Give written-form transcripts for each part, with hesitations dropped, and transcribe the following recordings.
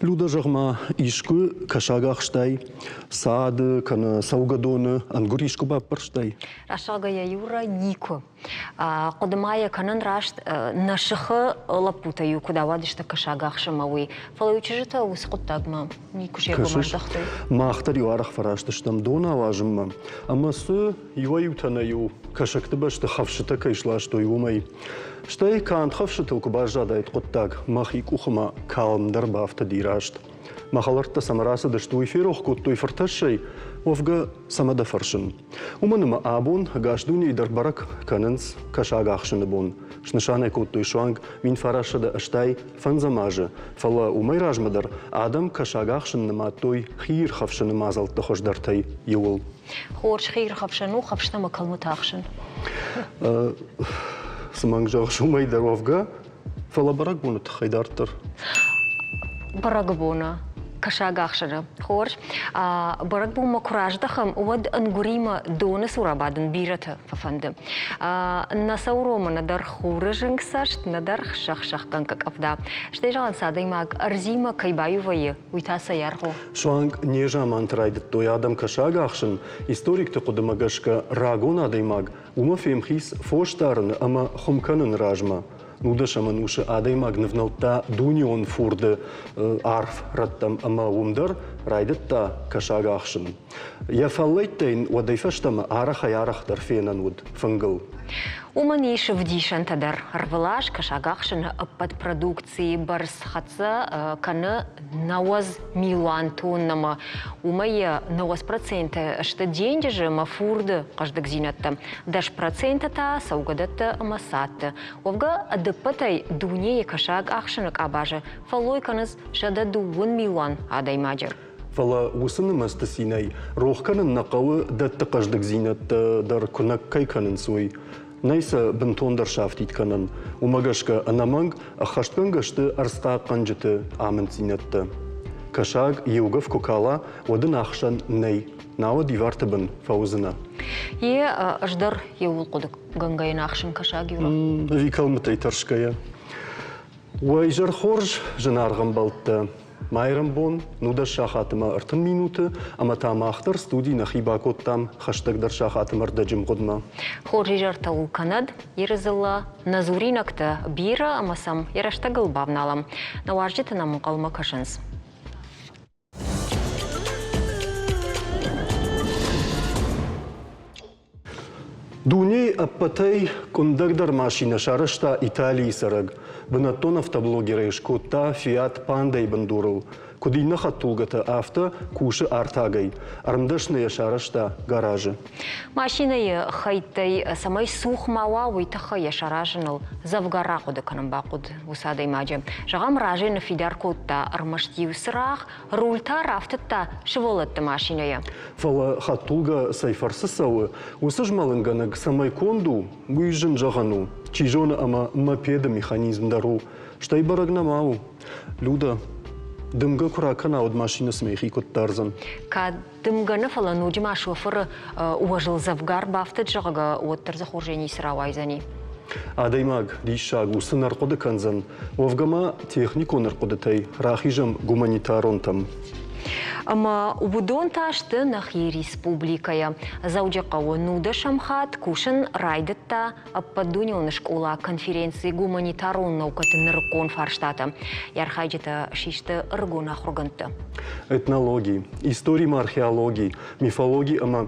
Люда, зӕгъ-ма, искуы кӕсаг ахстай, цады кӕнӕ цӕугӕдоны ӕнгуыр искуы баппӕрстай? Рӕсугъдӕй Юра никуы. Хъуыды ма йӕ кӕнын раст, нӕ сыхы лӕппутӕ-иу куыд ауадысты кӕсаг ахсынмӕ, уый. Фӕлӕ-иу чызджытӕ уыцы хъуыддагмӕ никуы се ргом аздӕхтой. Мах дӕр-иу арӕх фӕраст стӕм дон ауазынмӕ, ӕмӕ цы иуӕй-иутӕ нӕ-иу кӕсӕгты бӕсты хӕфсытӕ кӕй сластой, уымӕй. Стӕй канд хӕфсытыл куы баззадаид хъуыддаг, мӕхи къухы ма калм дӕр бафтыди раст. Мӕ хӕлӕрттӕ цӕмӕ рацыдысты, уый ферох кодтой фыртӕссӕй, уӕвгӕ цӕмӕ дӕ фӕрсын. Уымӕн ӕмӕ абон ӕгас дунейы дӕр бӕрӕг кӕнынц кӕсаг ахсыны бон. Снысан ӕй кодтой суанг 1985 азы, фӕлӕ уымӕй размӕ дӕр адӕм кӕсаг ахсын нымадтой хиирхӕфсыны мадзӕлтты хуыздӕртӕй иуыл. Хорз хиирхӕфсӕн у хӕфстӕ ӕмӕ кӕлмытӕ ахсын. Цы мӕнг зӕгъыс, уымӕй дӕр уӕвгӕ, фӕлӕ бӕрӕгбоны тыххӕй дарддӕр. Бӕрӕгбоны кӕсагахсӕны. Хорз. Бӕрӕгбонмӕ куы раздӕхӕм, уӕд ӕнгуыримӕ доны цур абадын бирӕтӕ фӕфӕнды. Нӕ сӕ уромы нӕдӕр хуры зынг цӕст, нӕдӕр сӕх-сӕхгӕнгӕ къӕвда. Стӕй зӕгъынц, адӕймаг ӕрдзимӕ кӕй баиу вӕййы, уый та цӕй аргъ у? Суанг незаманты райдыдтой адӕм кӕсаг ахсын. Историкты хъуыдымӕ гӕсгӕ, рагон адӕймаг уымӕ фемхиц фос дарыны ӕмӕ хуым кӕныны размӕ. Нудӕсӕм ӕнусы адӕймаг нывнӕлдта дунеон фурды арф рӕттӕм ӕмӕ уым дӕр райдыдта кӕсаг ахсын. Йӕ фӕллӕйттӕ йын уӕдӕй фӕстӕмӕ арӕхӕй-арӕхдӕр фенӕн уыд фынгыл. Уымӕн ис ӕвдисӕнтӕ дӕр. Ӕрвылаз кӕсагахсыны ӕппӕт продукцийы бӕрц хӕццӕ кӕны 90 милуан тоннӕмӕ. Уымӕй йӕ 90% сты денджызы ӕмӕ фурды хъӕздыгдзинӕдтӕ, 10% та цӕугӕдӕттӕ ӕмӕ цадты. Уӕвгӕ, ӕдӕппӕтӕй дунейы кӕсаг ахсыны къабазы фӕллой кӕнынц 102 милуан адӕймаджы. Фӕлӕ уыцы нымӕцты цинӕй рох кӕнын нӕ хъӕуы дӕтты хъӕздыгдзинӕдтӕ дӕр куынӕг кӕй кӕнынц, уый. Нӕй сӕ бынтондӕр сафтид кӕнӕн. Уымӕ гӕсгӕ ӕнӕмӕнг ӕххӕстгӕнгӕ сты ӕрдзхъахъхъӕнджыты амынддзинӕдтӕ. Кӕсаг еугӕф куы кала, уӕд ын ахсӕн нӕй, науӕд иварты бын фӕуыдзынӕ. Е ӕз дӕр еуыл хъуыдыгӕнгӕ йын ахсын кӕсаг иу. Ӕви кӕлмытӕй тӕрсгӕйӕ. Уӕ изӕр хорз, зынаргъ ӕмбӕлттӕ! Майрӕмбон, 19 сахаты ма 30 минуты, ӕмӕ та мах дӕр студийы нӕхи бакодтам хӕстӕгдӕр сахаты ӕрдӕджы мгъуыдмӕ. Хорз изӕртӕ уыл кӕнӕд, Иры дзыллӕ, нӕ дзуринӕгтӕ бирӕ ӕмӕ сӕм йӕ рӕстӕгыл бавналӕм. Нӕ уазджытӕ нӕм ӕнхъӕлмӕ кӕсынц. Дунейы ӕппӕтӕй къуындӕгдӕр машинӕ сарӕзта Италийы цӕрӕг. Бынӕттон автоблогерӕй скодта Fiat Panda-йы бындурыл. Куыд иннӕ хӕдтулгӕтӕ, афтӕ кусы артагӕй. Ӕрмдӕсны йӕ сарӕзта гаражы. Машинӕйы хӕйттӕй цӕмӕй цух ма уа, уый тыххӕй йӕ саразыныл дзӕвгар рахъуыды кӕнын бахъуыд уыцы адӕймаджы. Зӕгъӕм, разӕй ныффидар кодта ӕрмӕст иу цырагъ, Руль та рафтыдта сывӕллӕтты машинӕйӕ. Фӕлӕ хӕдтулгӕ цӕй фӕрцы цӕуы, уыцы змӕлынгӕнӕг цӕмӕй конд у, уый зын зӕгъӕн у. Чи зоны ӕмӕ мопеды механизм дӕр у. Стӕй бӕрӕг нӕма у. Люда, дымгӕ куы ракӕна, уӕд машинӕ цымӕ йӕхи куыд дардзӕн? Кӕд дымгӕ нӕ, фӕлӕ ноджы ма шофыры уӕзыл дзӕвгар бафтыд, зӕгъгӕ, уӕддӕр дзы хорзӕй ницы рауайдзӕни. Адӕймаг диссаг у, цы нӕ рхъуыды кӕндзӕн. Уӕвгӕ ма техникон ӕрхъуыдытӕй рахизӕм гуманитаронтӕм. Ӕмӕ уыдон та сты нӕхи республикӕйӕ. Дзӕуджыхъӕуы нудӕсӕм хатт кусын райдыдта Ӕппӕтдунеон скъола конференци гуманитарон наукӕты нырыккон фарстатӕ. Йӕ архайджытӕ систы ӕрыгон ахуыргӕндтӕ. Этнологи, истори ӕмӕ археологи, мифологи ӕмӕ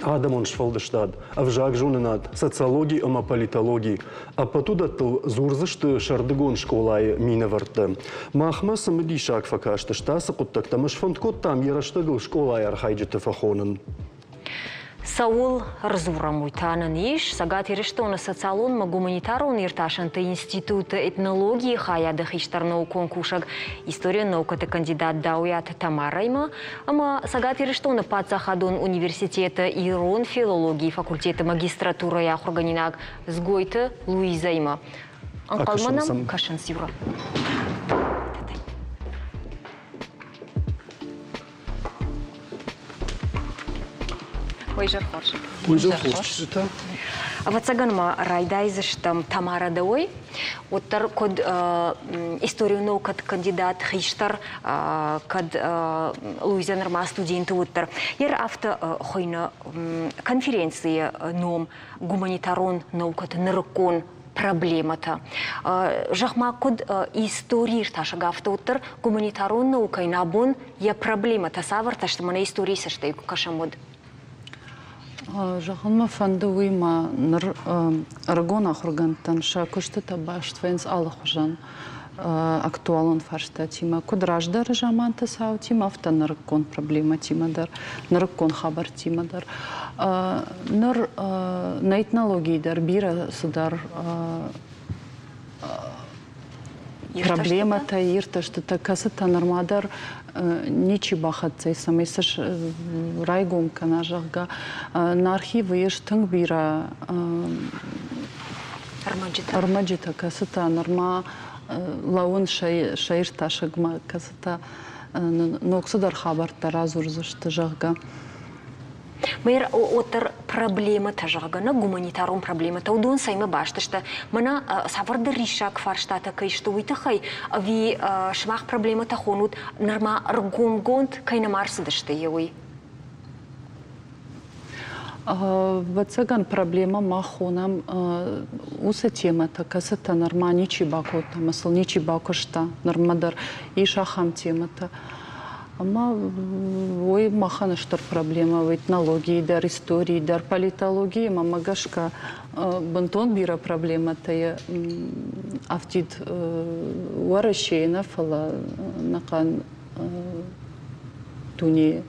адӕмон сфӕлдыстад, ӕвзагзонынад, социологи ӕмӕ политологи. Ӕппӕт уыдӕттыл дзурдзысты сӕрдыгон скъолайы минӕвӕрттӕ. Махмӕ цымыдисаг фӕкастысты ацы хъуыддӕгтӕ ӕмӕ сфӕнд кодтам йӕ рӕстӕгыл скъолайы архайджыты фӕхонын. Цӕуыл ӕрдзурӕм, уый та нын ис Цӕгат Ирыстоны социалон-гуманитарон иртасӕнты институты этнологийы хайады хистӕр наукон кусӕг, историон наукӕты кандидат Дауиаты Тамарӕимӕ ӕмӕ Цӕгат Ирыстоны паддзахадон университеты ирон филологийы факультеты магистратурӕйы ахуыргӕнинаг Дзгойты Луизӕимӕ. Ӕнхъӕлмӕ нӕм кӕсынц, Юра. Уый изӕр хорз. Уый изӕр хорз, чызджытӕ. Ӕвӕццӕгӕн ма райдайдзыстӕм Тамара дӕуӕй. Уӕддӕр куыд историон наукӕты кандидат хистӕр, кӕд Луизӕ нырма студенты уӕддӕр. Йер афтӕ хуыйны конференцийы ном гуманитарон наукӕты нырыккон проблемӕтӕ. Зӕгъ-ма, куыд истори иртасӕг, афтӕ уӕддӕр гуманитарон наукӕйы нӕ бон йӕ проблемӕтӕ цавӕртӕ сты, мӕнӕ историйы цӕстӕй куы кӕсӕм, уӕд? Зӕгъын мӕ фӕнды уый ма ныр ӕрыгон ахуыргӕндтӕн сӕ куыстытӕ баст вӕййынц алыхуызӕн актуалон фарстатимӕ, куыд раздӕры заманты цаутимӕ, афтӕ нырыккон проблемӕтимӕ дӕр, нырыккон хабӕрттимӕ дӕр. Ныр нӕ этнологийы дӕр бирӕ цыдӕр проблемӕтӕ, иртӕстытӕ, кӕцытӕ нырма дӕр ничи бахӕццӕ, цӕмӕй сӕ райгом кӕна, зӕгъгӕ. Нӕ архивы ис тынг бирӕ ӕрмӕджытӕ, кӕцытӕ нырма лӕууынц сӕ иртасӕгмӕ, кӕцытӕ ног цыдӕр хабӕрттӕ радзурдзысты, зӕгъгӕ. Мэр уӕддӕр проблемӕтӕ, зӕгъгӕ, нӕ гуманитарон проблемӕтӕ, уыдон цӕимӕ баст сты? Мӕнӕ цавӕрдӕр риссаг фарстатӕ кӕй сты, уый тыххӕй ӕви сымах проблемӕтӕ хонут, нырма ӕргомгонд кӕй нӕма ӕрцыдысты, уый? Ӕвӕццӕгӕн, проблемӕ мах хонӕм уыцы темӕтӕ, кӕцытӕ нырма ничи бакодта ӕмӕ сыл ничи бакуыста. Нырмӕ дӕр ис ахӕм темӕтӕ. Ӕмӕ уый махӕн стыр проблемӕ у этнологийы дӕр, историйы дӕр, политологийы мӕмӕ гӕсгӕ бынтон бирӕ проблемӕтӕ афтид Уӕрӕсейы нӕ, фӕлӕ ӕнӕхъӕн дунейы.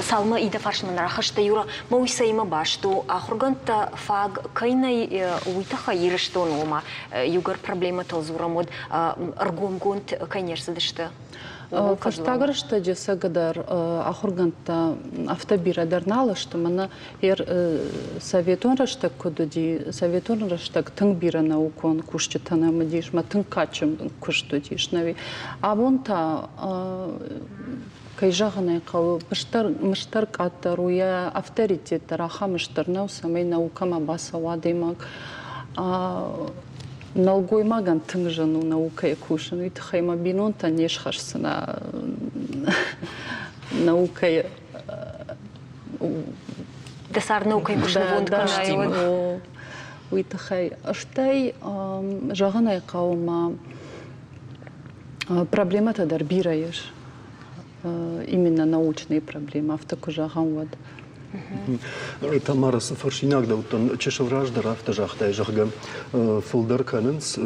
Цалынмӕ идӕ фарстмӕ нӕ рахызтӕ, Юра, ма уый цӕимӕ баст у? Ахуыргӕндтӕ фаг кӕй нӕй, уый тыххӕй Ирыстоны, ома иугӕр проблемӕтыл дзурӕм, уӕд ӕргомгонд кӕй не рцыдысты? Фӕстаг рӕстӕджы цӕгдӕр ахуыргӕндтӕ афтӕ бирӕ дӕр нал сты. Мӕнӕ советон рӕстӕг куыд уыди, советон рӕстӕг тынг бирӕ наукон кусджытӕ нӕм уыдис, мӕ тынг кадджын куыст уыдис. Абон та, кӕй зӕгъын ӕй хъӕуы, мыстӕр къаддӕр у, йӕ авторитет дӕр ахӕм стыр нӕу, цӕмӕй наукӕмӕ бацӕуа адӕймаг. Нӕлгоймагӕн тынг зын у наукӕйы кусын, уый тыххӕй мӕ бинонтӕн не схӕсдзынӕ наукӕйы. Дӕ цард наукӕйы куы снывонд кӕнай, уӕд. Уый тыххӕй. Стӕй, зӕгъын ӕй хъӕуы, ма проблемӕтӕ дӕр бирӕ ис. Именно научные проблемы, афтӕ куы зӕгъӕм, уӕд. Тамара, цы фӕрсинаг дӕ уыдтӕн, чысыл раздӕр афтӕ загътай, зӕгъгӕ, фылдӕр кӕнынц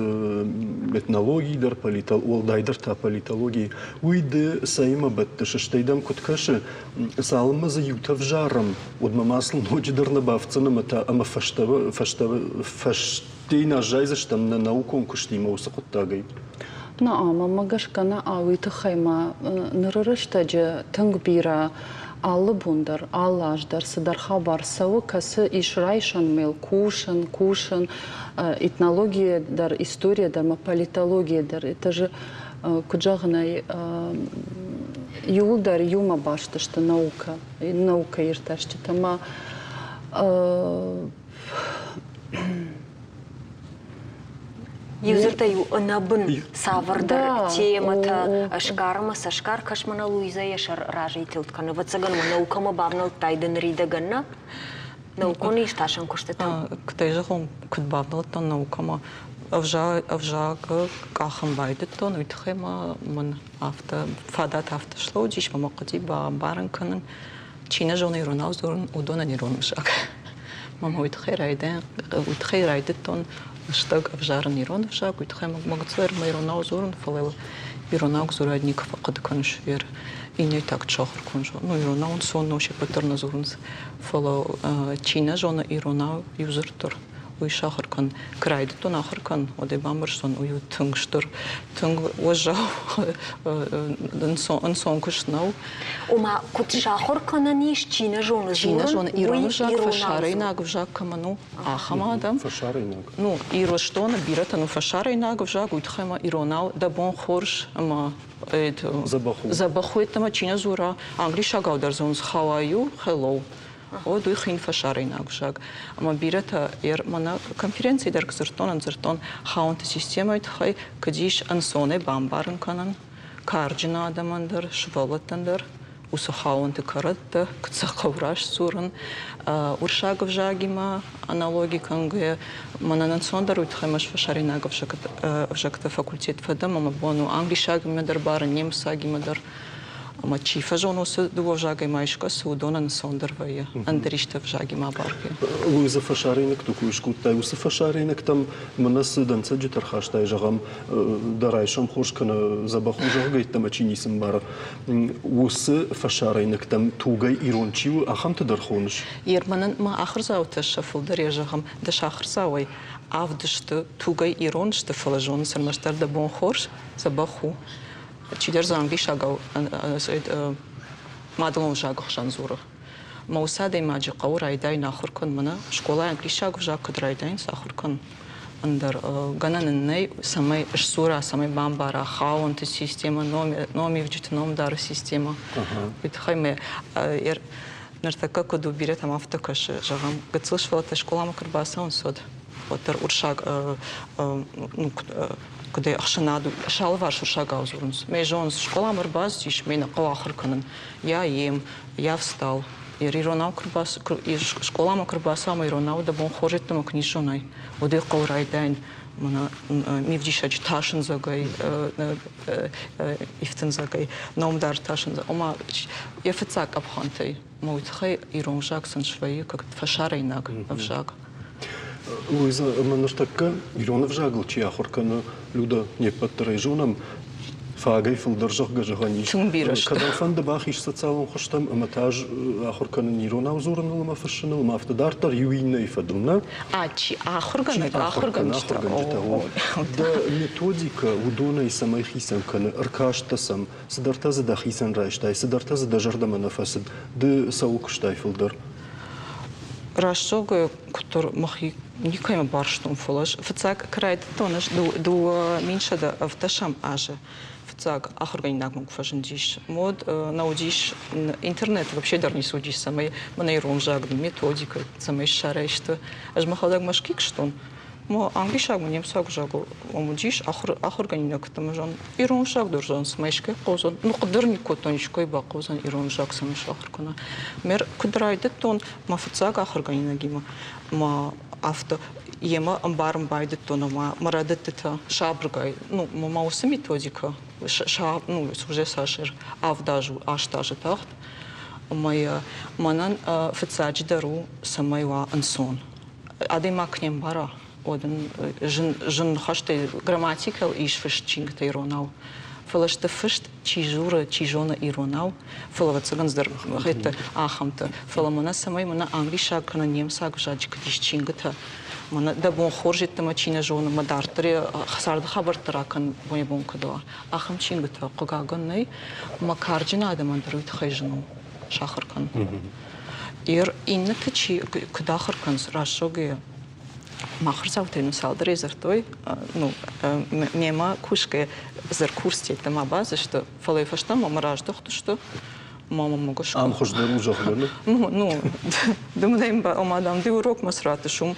этнологи дӕр, уӕлдайдӕр та политологи. Уый ды цӕимӕ бӕттыс, стӕй дӕм куыд кӕсы, цалынмӕ дзы иутӕ взарӕм, уӕдмӕ ма сыл ноджыдӕр нӕ бафтдзӕн ӕмӕ та ӕмӕ фӕстӕ фӕстейы нӕ аззайдзыстӕм нӕ наукон куыстимӕ уыцы хъуыддагӕй? Нӕ, мӕнмӕ гӕсгӕ нӕ, уый тыххӕй ма ныры рӕстӕджы тынг бирӕ алы бон дӕр, алы аз дӕр цыдӕр хабар цӕуы, кӕцы ис райсӕн мел кусын, кусын, этнология дӕр, история дӕр ӕмӕ политология дӕр. Это же, куыд зӕгъын ӕй, иууылдӕр иумӕ баст сты наукӕ, наукӕиртасджытӕ ӕмӕ Иу дзырдӕй-иу ӕнӕбын цавӕрдӕр темӕтӕ сгармӕ сӕсгар кӕс мӕнӕ Луизӕ йӕ сӕр разӕй тылд кӕны. Ӕвӕццӕгӕн ма наукӕмӕ бавнӕлдтай ды ныридӕгӕн нӕ? Наукон иртасӕн куыстытӕм. Куыдӕй зӕгъон, куыд бавнӕлдтон наукӕмӕ, ӕвзагы къахын байдыдтон, уый тыххӕй ма мын афтӕ фадат афтӕ слӕудис, ӕмӕ мӕ хъуыди бамбарын кӕнын, чи нӕ зоны иронау дзурын, уыдонӕн ирон ӕвзаг. Мӕ уый тыххӕй райдайын, уый тыххӕй райдыдтон лыстӕг ӕвзарын ирон ӕвзаг, уый тыххӕй мӕ гыццыл ӕрмӕ иронау дзурын, фӕлӕ иронау дзурӕг никуы фӕхъуыды кӕныс. Иннӕ такт сахуыр кӕнын, ну иронау ӕнцон нӕу, се ппӕт дӕр нӕ дзурынц. Фӕлӕ чи нӕ зоны иронау иу дзырд дӕр, уый сахуыр кӕн. Куы райдыдтон ахуыр кӕн, уӕд ӕй бамбӕрстон, уый у тынг стыр, тынг уӕззау, ӕнцон куыст нӕу. Ома, куыд сахуыр кӕнӕн ис, чи нӕ зоны Чи нӕ зоны, ирон ӕвзаг фӕсарӕйнаг ӕвзаг кӕмӕн у, ахӕм адӕм. Фӕсарӕйнаг. Ну, Ирыстоны бирӕтӕн у фӕсарӕйнаг ӕвзаг, уый тыххӕй ма иронау дӕ бон хорз ӕмӕ дзӕбӕх у йеддӕмӕ чи нӕ дзура, англисагау дӕр зонынц how are you, hello. Уӕд уый хин фӕсарӕйнаг ӕвзаг. Ӕмӕ бирӕтӕ мӕнӕ конференцийы дӕр дзырдтон, дзырдтон хаунты системӕйы тыххӕй, куыд ис ӕнцонӕй бамбарын кӕнӕн карджын адӕмӕн дӕр, сывӕллӕттӕн дӕр уыцы хауӕнты кӕрӕттӕ, куыд сӕ хъӕуы раст дзурын. Уырыссаг ӕвзагимӕ аналоги кӕнгӕйӕ, мӕнӕн ӕнцондӕр уый тыххӕй мӕ фӕсарӕйнаг ӕвзӕгты факультет фӕдӕм ӕмӕ бон у англисагимӕ дӕр барын, немыцагимӕ дӕр. Ӕмӕ чи фӕзоны уыцы дыууӕ ӕвзагӕй ма искӕцы, уыдонӕн ӕнцондӕр вӕййы ӕндӕр исты ӕвзагимӕ абаргӕ. Луиза, фӕсарӕйнӕгты куы скодтай, уыцы фӕсарӕйнӕгтӕм мӕнӕ цы дӕнцӕджытӕ рхастай, зӕгъӕм, дӕ райсом хорз кӕнӕ дзӕбӕх у, зӕгъгӕ, йеддӕмӕ чи ницы мбары, уыцы фӕсарӕйнӕгтӕм тугӕй ирон чи у, ахӕмты дӕр хоныс? Ерманӕн мӕ ахуырдзаутӕ сӕ фылдӕр йӕ зӕгъӕм, дӕс ахуырдзауӕй авд сты тугӕй ирон сты, фӕлӕ зонынц ӕрмӕстдӕр дӕ бон хорз, дзӕбӕх у. Чидӕр дзы англисагау мадӕлон ӕвзагы хуызӕн дзуры. Мӕ уыцы адӕймаджы хъӕуы райдайын ахуыр кӕнын, мӕнӕ скъолайы англисаг ӕвзаг куыд райдайынц ахуыр кӕнын, ӕндӕр гӕнӕн ын нӕй, цӕмӕй сдзура, цӕмӕй бамбара хауӕнты системӕ, номивджыты номдары системӕ. Уый тыххӕй мӕ ныртӕккӕ куыд у, бирӕтӕм афтӕ кӕсы, зӕгъӕм, гыццыл сывӕллӕттӕ скъоламӕ куы ӕрбацӕуынц, уӕд уӕддӕр уырыссаг куыд ӕхсӕнад сӕ алыварс уырыссагау дзурынц. Мӕ зонынц, скъоламӕ ӕрбацыдис, мӕ нӕ хъӕуы ахуыр кӕнын. Я ем, я встал. Иронау скъоламӕ куы ӕрбацӕуӕм, иронау дӕ бон хорз йеддӕмӕ куы низзонай, уӕд ӕй хъӕуы райдайын мӕнӕ мивдисӕджы тасындзӕгӕй, ифтындзӕгӕй, номдар тасындзӕг. Ома йӕ фыццаг къӕпхӕнтӕй. Мӕ уый тыххӕй ирон ӕвзаг сын свӕййы как фӕсарӕйнаг ӕвзаг. Луиза, ӕмӕ ныртӕккӕ ирон ӕвзагыл чи ахуыр кӕны, Люда, не ппӕт дӕр ӕй зонӕм, фагӕй фылдӕр зӕгъгӕ зӕгъӕн ис. Тынг бирӕ сты. Кӕдӕмфӕнды бахиз социалон хуызтӕм ӕмӕ та ӕз ахуыр кӕнын иронау дзурыныл ӕмӕ фыссыныл, ӕмӕ афтӕ дарддӕр иу иннӕйы фӕдыл, нӕ? А, чи ахуыргӕнӕг, ахуыргӕнджытӕ. Ахуыргӕнджытӕ, о. Дӕ методикӕ уыдонӕй цӕмӕй хицӕн кӕны, ӕркасттӕ сӕм, цыдӕртӕ дзы дӕхицӕн райстай, цыдӕртӕ дзы дӕ зӕрдӕмӕ нӕ фӕцыд. Ды цӕуыл куыстай фылдӕр? Раст зӕгъгӕйӕ, куыддӕр мӕхи никӕмӕ барстон, фӕлӕ ӕз фыццаг куы райдыдтон, ӕз 2117 азы фыццаг ахуыргӕнинаг мӕм куы фӕзындис, уӕд нӕ уыдис интернет вообще дӕр ницы уыдис, цӕмӕй мӕнӕ ирон ӕвзаг методикӕ цӕмӕй ссарай сты. Ӕз мӕхӕдӕг Мӕскуыйы куыстон, англисаг мӕ немыцаг ӕвзагыл уыдис ахуыргӕнинӕгтӕ мӕ зон ирон ӕвзаг дӕр зон цӕмӕй искӕй хъӕудзӕн ну хъуыдыр ми кодтон искӕй бахъӕудзӕн ирон ӕвзаг цӕмӕй сахуыр кӕна мер куыд райдыдтон мӕ фыццаг ахуыргӕнинагимӕ мӕ афтӕ йемӕ ӕмбарын байдыдтон ӕмӕ мӕ рӕдыдтытӕ сабыргай ну мӕ уыцы методикӕ ну уже цас авд азы аст азы тагъд ӕмӕ мӕнӕн фыццаджыдӕр у цӕмӕй уа ӕнцон адӕймаг куы не мбара, уӕд ын зын, зын ныхӕстӕй грамматикӕйыл ис фыст чингуытӕ иронау. Фӕлӕ сты фыст, чи дзуры, чи зоны иронау, фӕлӕ ӕвӕццӕгӕн дӕр хӕйтты ахӕмтӕ. Фӕлӕ мӕнӕ цӕмӕй мӕнӕ англисаг кӕнӕ немыцаг ӕвзаджы куыд ис чингуытӕ, мӕнӕ дӕ бон хорз йеддӕмӕ чи нӕ зоны, мӕ дарддӕр царды хабӕрттӕ ракӕн бонӕй-бон куыд уа, ахӕм чингуытӕ, хъыгагӕн, нӕй. Мӕ карджын адӕмӕн дӕр уый тыххӕй зын у сахуыр кӕнын. Ир иннӕты чи куыд ахуыр кӕнынц рӕсугъд махуырдзаутӕй ну цалдӕрӕй дзырдтой, ну мемӕ кусгӕ дзыр курстӕ ма базысты, фӕлӕ фӕстӕмӕ мӕ раздӕхтысты, мама могу Ам хуыздӕр у зӕгъгӕ. Ну, ды мын ома дам ды урокмӕ сраттыс уым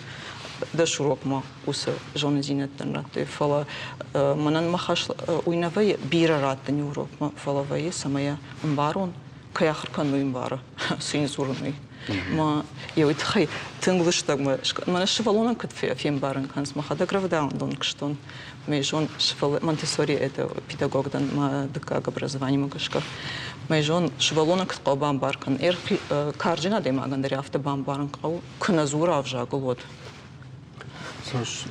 дӕс урокмӕ уыцы зонындзинӕдтӕн радтой, фӕлӕ мӕнӕн мӕ хӕс уый нӕ вӕййы бирӕ раттын урокмӕ, фӕлӕ вӕййы, цӕмӕй йӕ ӕмбарон, кӕй ахуыр кӕнын, уый ӕмбары, цы йын дзурын, уый. Мӕ йӕ уый тыххӕй тынг лыстӕг мӕ сывӕллонӕн куыд фембарын кӕнынц, мӕхӕдӕг рӕвдауӕндон куыстон. Мӕ зон Монтессори это педагог дӕн мӕ дыккаг образованиемӕ гӕсгӕ. Мӕ зон сывӕллонӕн куыд хъӕуы бамбар кӕнын. Карджын адӕймагӕн дӕр афтӕ бамбарын хъӕуы, куы нӕ дзура ӕвзагыл, уӕд.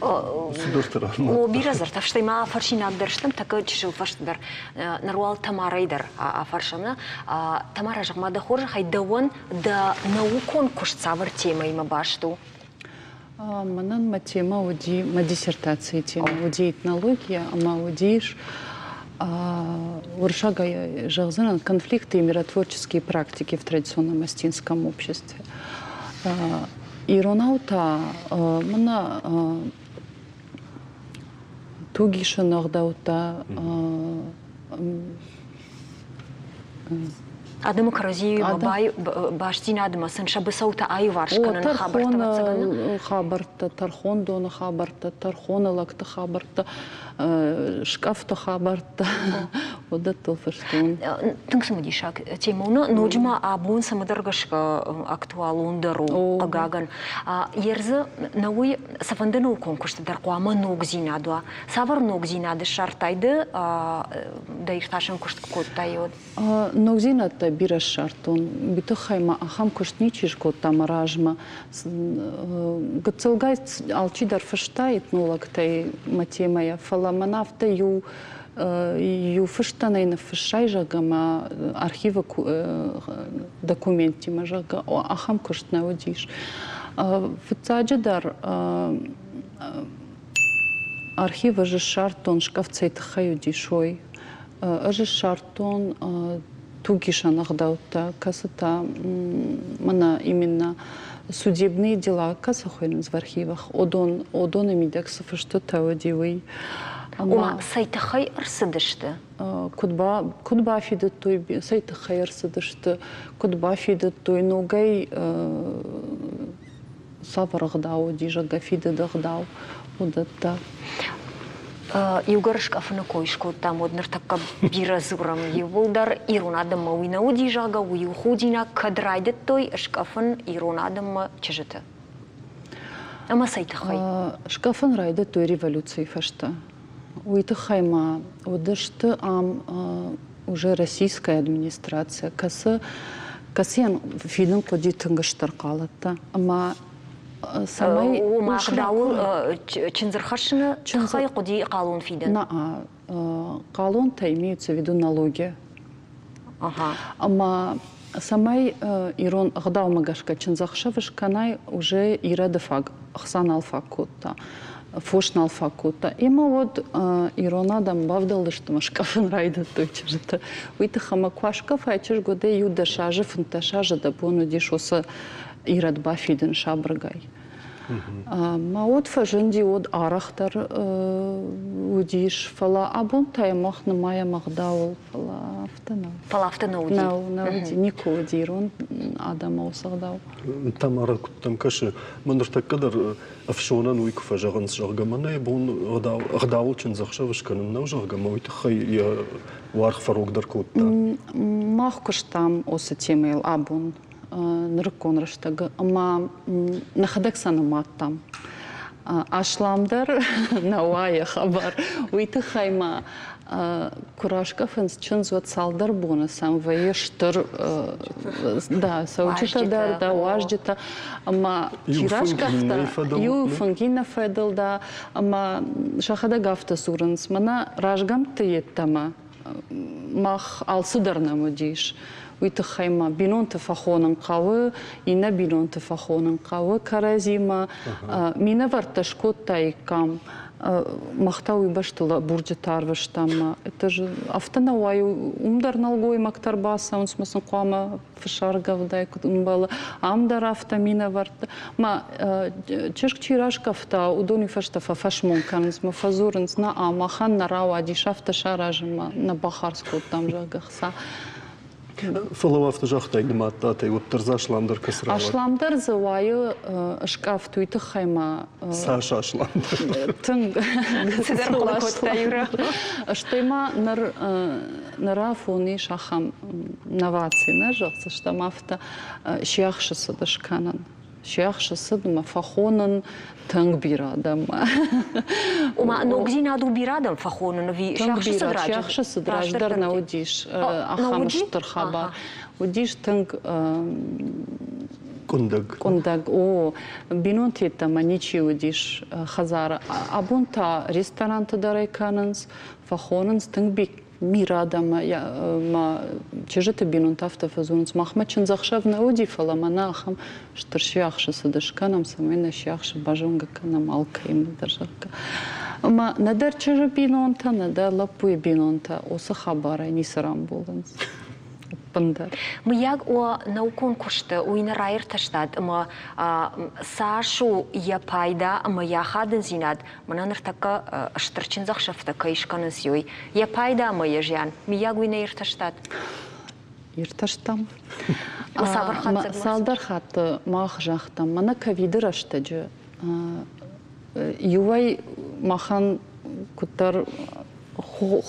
О, бирӕ дзырдтӕ, стӕй ма фӕрсинаг дӕр стӕм, тӕккӕ чысыл фӕстӕдӕр. Ныр уал Тамарӕй дӕр афӕрсӕм. Нӕ? Тамара, зӕгъ-ма, дӕ хорзӕхӕй, дӕуӕн дӕ наукон куыст цавӕр темӕимӕ баст у? Мӕнӕн мӕ темӕ уыди, мӕ диссертацийы темӕ уыди этнология ӕмӕ уыдис уырыссагӕй зӕгъдзынӕн конфликты и миротворческие практики в традиционном осетинском обществе. Иронау та мӕнӕ тугисын ӕгъдӕуттӕ Адӕмы кӕрӕдзиимӕ бастдзинадмӕ сын сӕ быцӕутӕ аиуварс кӕныны хабӕрттӕ ӕвӕццӕгӕн. Хабӕрттӕ, тӕрхондоны хабӕрттӕ, тӕрхоны лӕгты хабӕрттӕ, скъӕфты хабӕрттӕ, уыдӕттыл фыстон. Тынг цымыдисаг темӕ у. Ноджы ма абон цӕмӕдӕр гӕсгӕ актуалондӕр у, хъыгагӕн. Ердзы нӕ уый цыфӕнды наукон куысты дӕр хъуамӕ ногдзинад уа. Цавӕр ногдзинад ссардтай ды дӕ иртасӕн куыст куы кодтай, уӕд? Ногдзинӕдтӕ бирӕ ссардтон. Уый тыххӕй ма ахӕм куыст ничи скодта мӕ размӕ. Гыццылгай алчидӕр фыста этнологтӕй мӕ темӕйӕ, фӕлӕ мӕн афтӕ иу иу фыстӕнӕй ныффыссай, зӕгъгӕ, мӕ архивы документтимӕ, зӕгъгӕ, ахӕм куыст нӕ уыдис. Фыццаджыдӕр Архив ӕз ссардтон, скъӕфт цӕй тыххӕй уыдис, уый. Ӕз ссардтон тугисӕн ӕгъдӕуттӕ, кӕцытӕ мӕнӕ именно судебные дела кӕцы хуыйнынц в архивах, уыдон, уыдоны мидӕг цы фыстытӕ уыди, уый. Ома, цӕй тыххӕй ӕрцыдысты? Куыд, ба, куыд бафидыдтой, цӕй тыххӕй ӕрцыдысты, куыд бафидыдтой, ногӕй цавӕр ӕгъдау уыди, зӕгъгӕ, фидыды ӕгъдау, уыдӕттӕ. Иугӕр скъӕфыны кой скодтам, уӕд ныртӕккӕ бирӕ дзурӕм иууылдӕр ирон адӕммӕ уый нӕ уыди, зӕгъгӕ, уый у худинаг, кӕд райдыдтой скъӕфын ирон адӕммӕ чызджыты. Ӕмӕ цӕй тыххӕй? Скъӕфын райдыдтой революцийы фӕстӕ. Уый тыххӕй ма уыдысты ам уже российская администрация, кӕцы кӕцыйӕн фидын хъуыди тынг стыр хъалӕттӕ ӕмӕ цӕмӕй Ома ӕгъдауыл чындзырхӕссыны тыххӕй хъуыди хъалон фидын? На, хъалонтӕ имеются в виду налоги. Ӕмӕ цӕмӕй ирон ӕгъдаумӕ гӕсгӕ чындзӕхсӕв скӕнай, уже ирӕды фаг ӕхца нал фаг кодта, фос нал фаг кодта. Ӕмӕ уӕд ирон адӕм бавдӕлдысты ӕмӕ скъӕфын райдыдтой чызджыты. Уый тыххӕй ӕмӕ куы аскъӕфай чызг, уӕд ӕй иу 10 азы, 15 азы дӕ бон уыдис уыцы ирӕд бафидын сабыргай. Мӕ уд фӕзынди, уд арӕхдӕр уыдис, фӕлӕ абон та йӕ мах нымайӕм ӕгъдауыл, фӕлӕ афтӕ нӕу. Фӕлӕ афтӕ нӕ уыди? Нӕу, нӕ уыди, никуы уыди ирон адӕмы уыцы ӕгъдау. Тамара, куыд дӕм кӕсы, мӕ ныртӕккӕ дӕр ӕфсонӕн уый куы фӕзӕгъынц, зӕгъгӕ, мӕнӕ йӕ бон ӕгъдауыл чындзӕхсӕв скӕнын нӕу, зӕгъгӕ, мӕ уый тыххӕй йӕ уаргъ фӕрогдӕр кодта. Мах куыстам уыцы темӕйыл абон. Нырыккон рӕстӕгы ӕмӕ нӕхӕдӕг сӕ нымадтам. Асламдӕр нӕ уайы хабар. Уый тыххӕй ма куы раскъӕфынц чындз, уӕд цалдӕр боны сӕм вӕййы стыр да, цӕуджытӕ дӕр, да, уазджытӕ. Ӕмӕ чи раскъӕфта, иу фынг иннӕ фӕдыл, да, ӕмӕ сӕхӕдӕг афтӕ дзурынц, мӕнӕ разгӕмтты йеддӕмӕ мах алцыдӕр нӕм уыдис. Уый тыххӕй ма бинонты фӕхонын хъӕуы, иннӕ бинонты фӕхонын хъӕуы кӕрӕдзимӕ. Минӕвӕрттӕ скодтаиккам, мах та уый бӕсты лӕбурджытӕ арвыстам. Это же афтӕ нӕ уайы, уым дӕр нӕлгоймӕгтӕ ӕрбацӕуынц, ӕмӕ сын хъуамӕ фысӕргӕвдӕй куыд ӕмбӕлы, ам дӕр афтӕ минӕвӕрттӕ. Ма чызг чи раскъӕфта, уыдон уый фӕстӕ фӕфӕсмон кӕнынц, ма фӕдзурынц, нӕ, махӕн нӕ рауадис, афтӕ саразынмӕ нӕ бахардз кодтам, зӕгъгӕ, хца. Фӕлӕ афтӕ загътай, нымадтатӕй, уӕддӕр дзы асламдӕр кӕцы рауад? Асламдӕр дзы уайы скъӕфт, уый тыххӕй ма Цас асламдӕр? Тынг. Цыдӕр хъуыды кодта Юра. Стӕй ма ныр ныр афон ис ахӕм новаци, нӕ зӕгъдзыстӕм афтӕ, сиахсы цыд скӕнын. Сиахсы цыдмӕ фӕхонын тынг бирӕ адӕммӕ. Ома ногдзинад у бирӕ адӕм фӕхонын ӕви сиахсы цыд раджы? Сиахсы цыд раздӕр нӕ уыдис ахӕм стыр хабар. Уыдис тынг къуындӕг. Къуындӕг, о. Бинонты йеддӕмӕ ничи уыдис хӕдзары. Абон та ресторанты дӕр ӕй кӕнынц, фӕхонынц тынг. Мирад ӕмӕ мӕ чызджыты бинонтӕ афтӕ фӕдзурынц, махмӕ чындзӕхсӕв нӕ уыди, фӕлӕ мӕнӕ ахӕм стыр сиахсы цыд скӕнӕм, цӕмӕй нӕ сиахсы базонгӕ кӕнӕм алкӕимӕ дӕр, зӕгъгӕ. Ӕмӕ нӕдӕр чызджы бинонтӕ, нӕдӕр лӕппуйы бинонтӕ уыцы хабарӕй ницы рамбулынц. Ӕппындӕр. Мыййаг, уӕ наукон куысты уый нӕ раиртӕстат ӕмӕ цас у йӕ пайда ӕмӕ йӕ ахадындзинад, мӕнӕ ныртӕккӕ стыр чындзӕхсӕвтӕ кӕй скӕнынц, уый йӕ пайда ӕмӕ йӕ зиан, мыййаг, уый нӕ иртӕстат? Иртӕстам. Цалдӕр хатты мах загътам, мӕнӕ ковиды рӕстӕджы иуӕй махӕн куыддӕр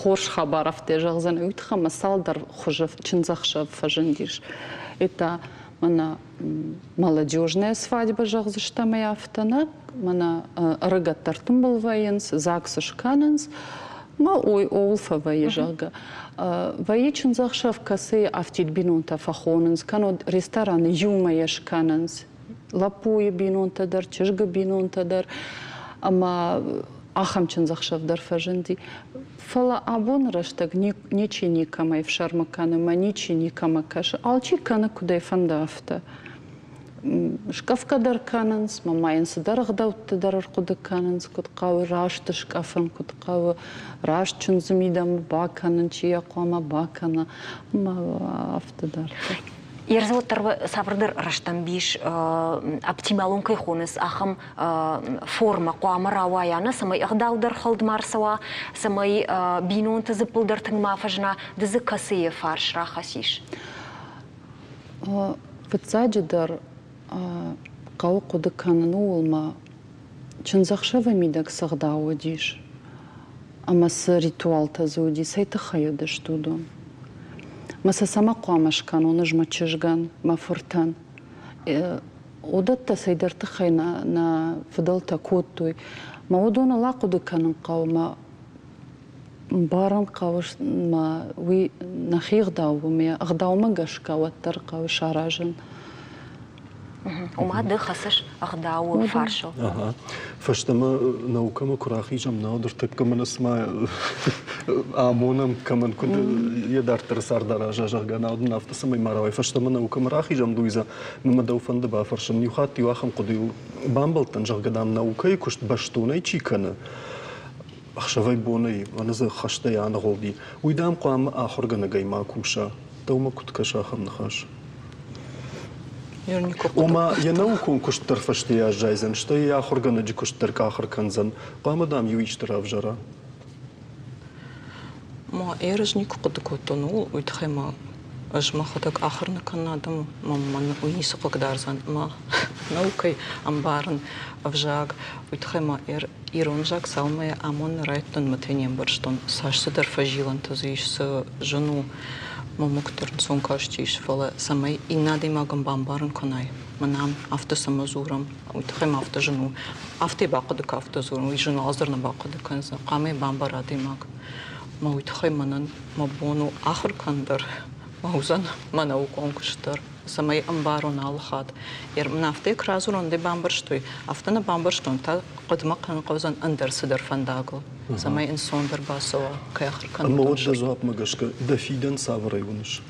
хорз хабар афтӕ зӕгъдзӕн, уый тыххӕй ӕмӕ цалдӕр хуызы чындзӕхсӕв фӕзындис. Это мӕнӕ молодежная свадьба зӕгъдзыстӕм ӕй афтӕ нӕ, мӕнӕ ӕрыгӕттӕ ӕртымбыл вӕййынц, ЗАГС скӕнынц, ма ой, ууыл фӕвӕййы, зӕгъгӕ. Вӕййы чындзӕхсӕв, кӕцыйы афтид бинонтӕ фӕхонынц, кӕннод рестораны иумӕ йӕ скӕнынц. Лӕппуйы бинонтӕ дӕр, чызгы бинонтӕ дӕр. Ӕмӕ ахӕм чындзӕхсӕв дӕр фӕзынди. Фӕлӕ абоны рӕстӕг ничи никӕмӕй ӕфсӕрмы кӕны ӕмӕ ничи никӕмӕ кӕсы. Алчи кӕны, куыд ӕй фӕнды, афтӕ. Скъӕфгӕ дӕр кӕнынц, ма йын цыдӕр ӕгъдӕуттӕ дӕр ӕрхъуыды кӕнынц, куыд хъӕуы раст скъӕфын, куыд хъӕуы раст чындзы мидӕмӕ бакӕнын, чи йӕ хъуамӕ бакӕна, ӕмӕ афтӕ дарддӕр. Ерзы уӕддӕр цавӕрдӕр рӕстӕмбис оптималон кӕй хонынц, ахӕм формӕ хъуамӕ рауайа, нӕ цӕмӕй ӕгъдау дӕр хӕлд ма рцӕуа, цӕмӕй бинонты дзыппыл дӕр тынг ма фӕзына, ды дзы кӕцыйы фарс рахӕцис? Фыццаджыдӕр хъӕуы хъуыды кӕнын ууыл, мӕ чындзӕхсӕвы мидӕг цы ӕгъдау уыдис ӕмӕ цы ритуалтӕ дзы уыди, цӕй тыххӕй уыдысты уыдон. Мӕ сӕ цӕмӕ хъуамӕ скӕнон ӕз мӕ чызгӕн, мӕ фыртӕн? Уыдӕттӕ цӕйдӕр тыххӕй нӕ фыдӕлтӕ кодтой. Мӕ уыдоныл ахъуыды кӕнын хъӕуы, мӕ Мбарын хъӕуы ма уый нӕхи ӕгъдау у, ме ӕгъдаумӕ гӕсгӕ уӕддӕр хъӕуы саразын. Ома ды хӕцыс ӕгъдауы фарсыл. Фӕстӕмӕ наукӕмӕ куы рахизӕм, науӕд ӕртӕккӕ мӕнӕ цыма амонӕм, кӕмӕн куыд йӕ дарддӕры цард араза, зӕгъгӕ, науӕд нын афтӕ цӕмӕй ма рауай. Фӕстӕмӕ наукӕмӕ рахизӕм, Луиза, мӕ дӕу фӕнды бафӕрсын. Иу хатт иу ахӕм хъуыдыйыл бамбӕлдтӕн, зӕгъгӕ, дам, наукӕйы куыст бӕстонӕй чи кӕны, ӕхсӕвӕй-бонӕй мӕнӕ дзы хӕстӕй аныгъуылди, уый, дам, хъуамӕ ахуыргӕнӕгӕй ма куса. Дӕумӕ куыд кӕсы ахӕм ныхас? Ома, йӕ наукон куыст дӕр фӕстейӕ аззайдзӕн, стӕй йӕ ахуыргӕнӕджы куыст дӕр къахыр кӕндзӕн. Хъуамӕ, дам, иу исты равзара. Ма ӕз никуы хъуыды кодтон ууыл, уый тыххӕй ма ӕз мӕхӕдӕг ахуыр нӕ кӕнын адӕмы, мӕн уый ницы хъыгдардзӕн. Мӕ наукӕй ӕмбарын ӕвзаг, уый тыххӕй ма ирон ӕвзаг цалынмӕ амонын райдыдтон, мӕ не мбӕрстон, цас цыдӕр фӕзилӕнтӕ дзы ис, цы зын у, мӕ мугтӕр ӕнцон кастис, фӕлӕ цӕмӕй иннӕ адӕймагӕн бамбарын кӕнай, мӕнӕ афтӕ цӕмӕ дзурӕм, уый тыххӕй ма афтӕ зын у. Афтӕ бахъуыды кӕ, афтӕ дзурын, уый зын уалдзӕр нӕ бахъуыды кӕндзӕн, хъуамӕ бамбара адӕймаг. Мӕ уый тыххӕй мӕнӕн мӕ бон у ахуыр кӕнын дӕр, мӕ уыдзӕн мӕ наукон куыст дӕр, цӕмӕй ӕмбарон алы хатт. Мын афтӕ куы радзурон, ды бамбӕрстой, афтӕ нӕ бамбӕрстон, та хъуыдымӕ кӕнын хъӕудзӕн ӕндӕр цыдӕр фӕндагыл, цӕмӕй ӕнцондӕр бацӕуа, кӕй ахуыр кӕнын. Ӕмӕ уӕд дӕ дзуапмӕ гӕсгӕ дӕ фидӕн цавӕрӕй уыныс?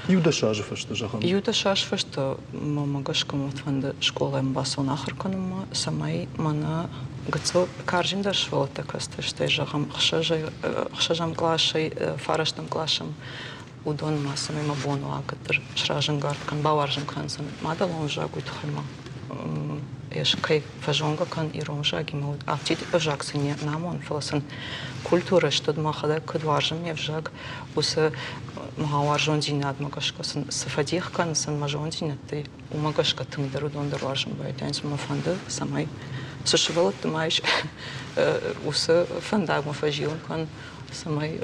Иу дӕс азы фӕстӕ, зӕгъӕм. Иу дӕс азы фӕстӕ мӕ гӕсгӕ мӕ фӕнды скъолайы бацӕуын ахуыр кӕнынмӕ, цӕмӕй мӕнӕ гыццыл карджындӕр сывӕллӕттӕ кӕстӕртӕй, зӕгъӕм, ӕхсӕзӕм къласӕй фарӕстӕм къласӕм, уыдонмӕ, цӕмӕй мӕ бон уа кӕддӕр сразӕнгард кӕн, бауарзын кӕндзӕн мадӕлон ӕвзаг, уый тыххӕй ма ӕз кӕй фӕзонгӕ кӕн ирон ӕвзагимӕ, афтид ӕвзаг сын не намон, фӕлӕ сын культурӕ студ мӕхӕдӕг куыд уарзын ме взаг, уыцы мӕ уарзондзинадмӕ гӕсгӕ сын цы фӕдих кӕнын сын мӕ зондзинӕдтӕй, уымӕ гӕсгӕ тынгдӕр уыдон дӕр уарзын байдайынц. Мӕ фӕнды, цӕмӕй цы сывӕллӕтты ма ис, уыцы фӕндагмӕ фӕзилын кӕн, цӕмӕй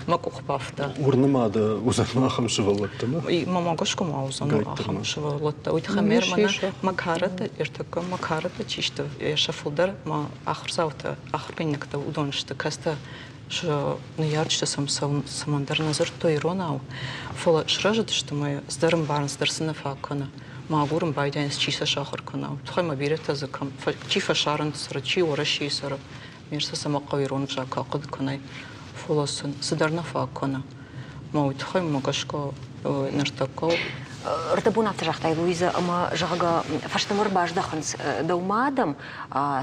мӕ къух бафта. Уырны ма дӕ уыдзӕн ахӕм сывӕллӕттӕ, нӕ? Мӕ гӕсгӕ ма уыдзӕн ахӕм сывӕллӕттӕ. Уый тыххӕй мӕ мӕ карӕтӕ, ӕртӕккӕ мӕ карӕтӕ чи сты, сӕ фылдӕр мӕ ахуырдзаутӕ, ахуыргӕнинӕгтӕ уыдон сты, кӕцытӕ сӕ ныййарджытӕ сӕм цӕмӕндӕр нӕ дзырдтой иронау, фӕлӕ срӕзыдысты ӕмӕ цыдӕр ӕмбарынц, цыдӕр сын нӕ фаг кӕны. Мӕ агурын байдайынц, чи сӕ сахуыр кӕна. Тыххӕй ма бирӕтӕ дзы кӕм, чи фӕсарӕнты цӕры, чи Уӕрӕсейы цӕры. Ме рцӕ цӕмӕ хъӕуы ирон ӕвзаг куы ахъуыды кӕнай. Фӕлӕ сын цыдӕр нӕ фаг кӕны. Мӕ уый тыххӕй мӕ гӕсгӕ ныртӕккӕ Рдӕбон афтӕ загътай, Луизӕ, ӕмӕ, зӕгъгӕ, фӕстӕмӕ ӕрбаздӕхынц дӕумӕ адӕм,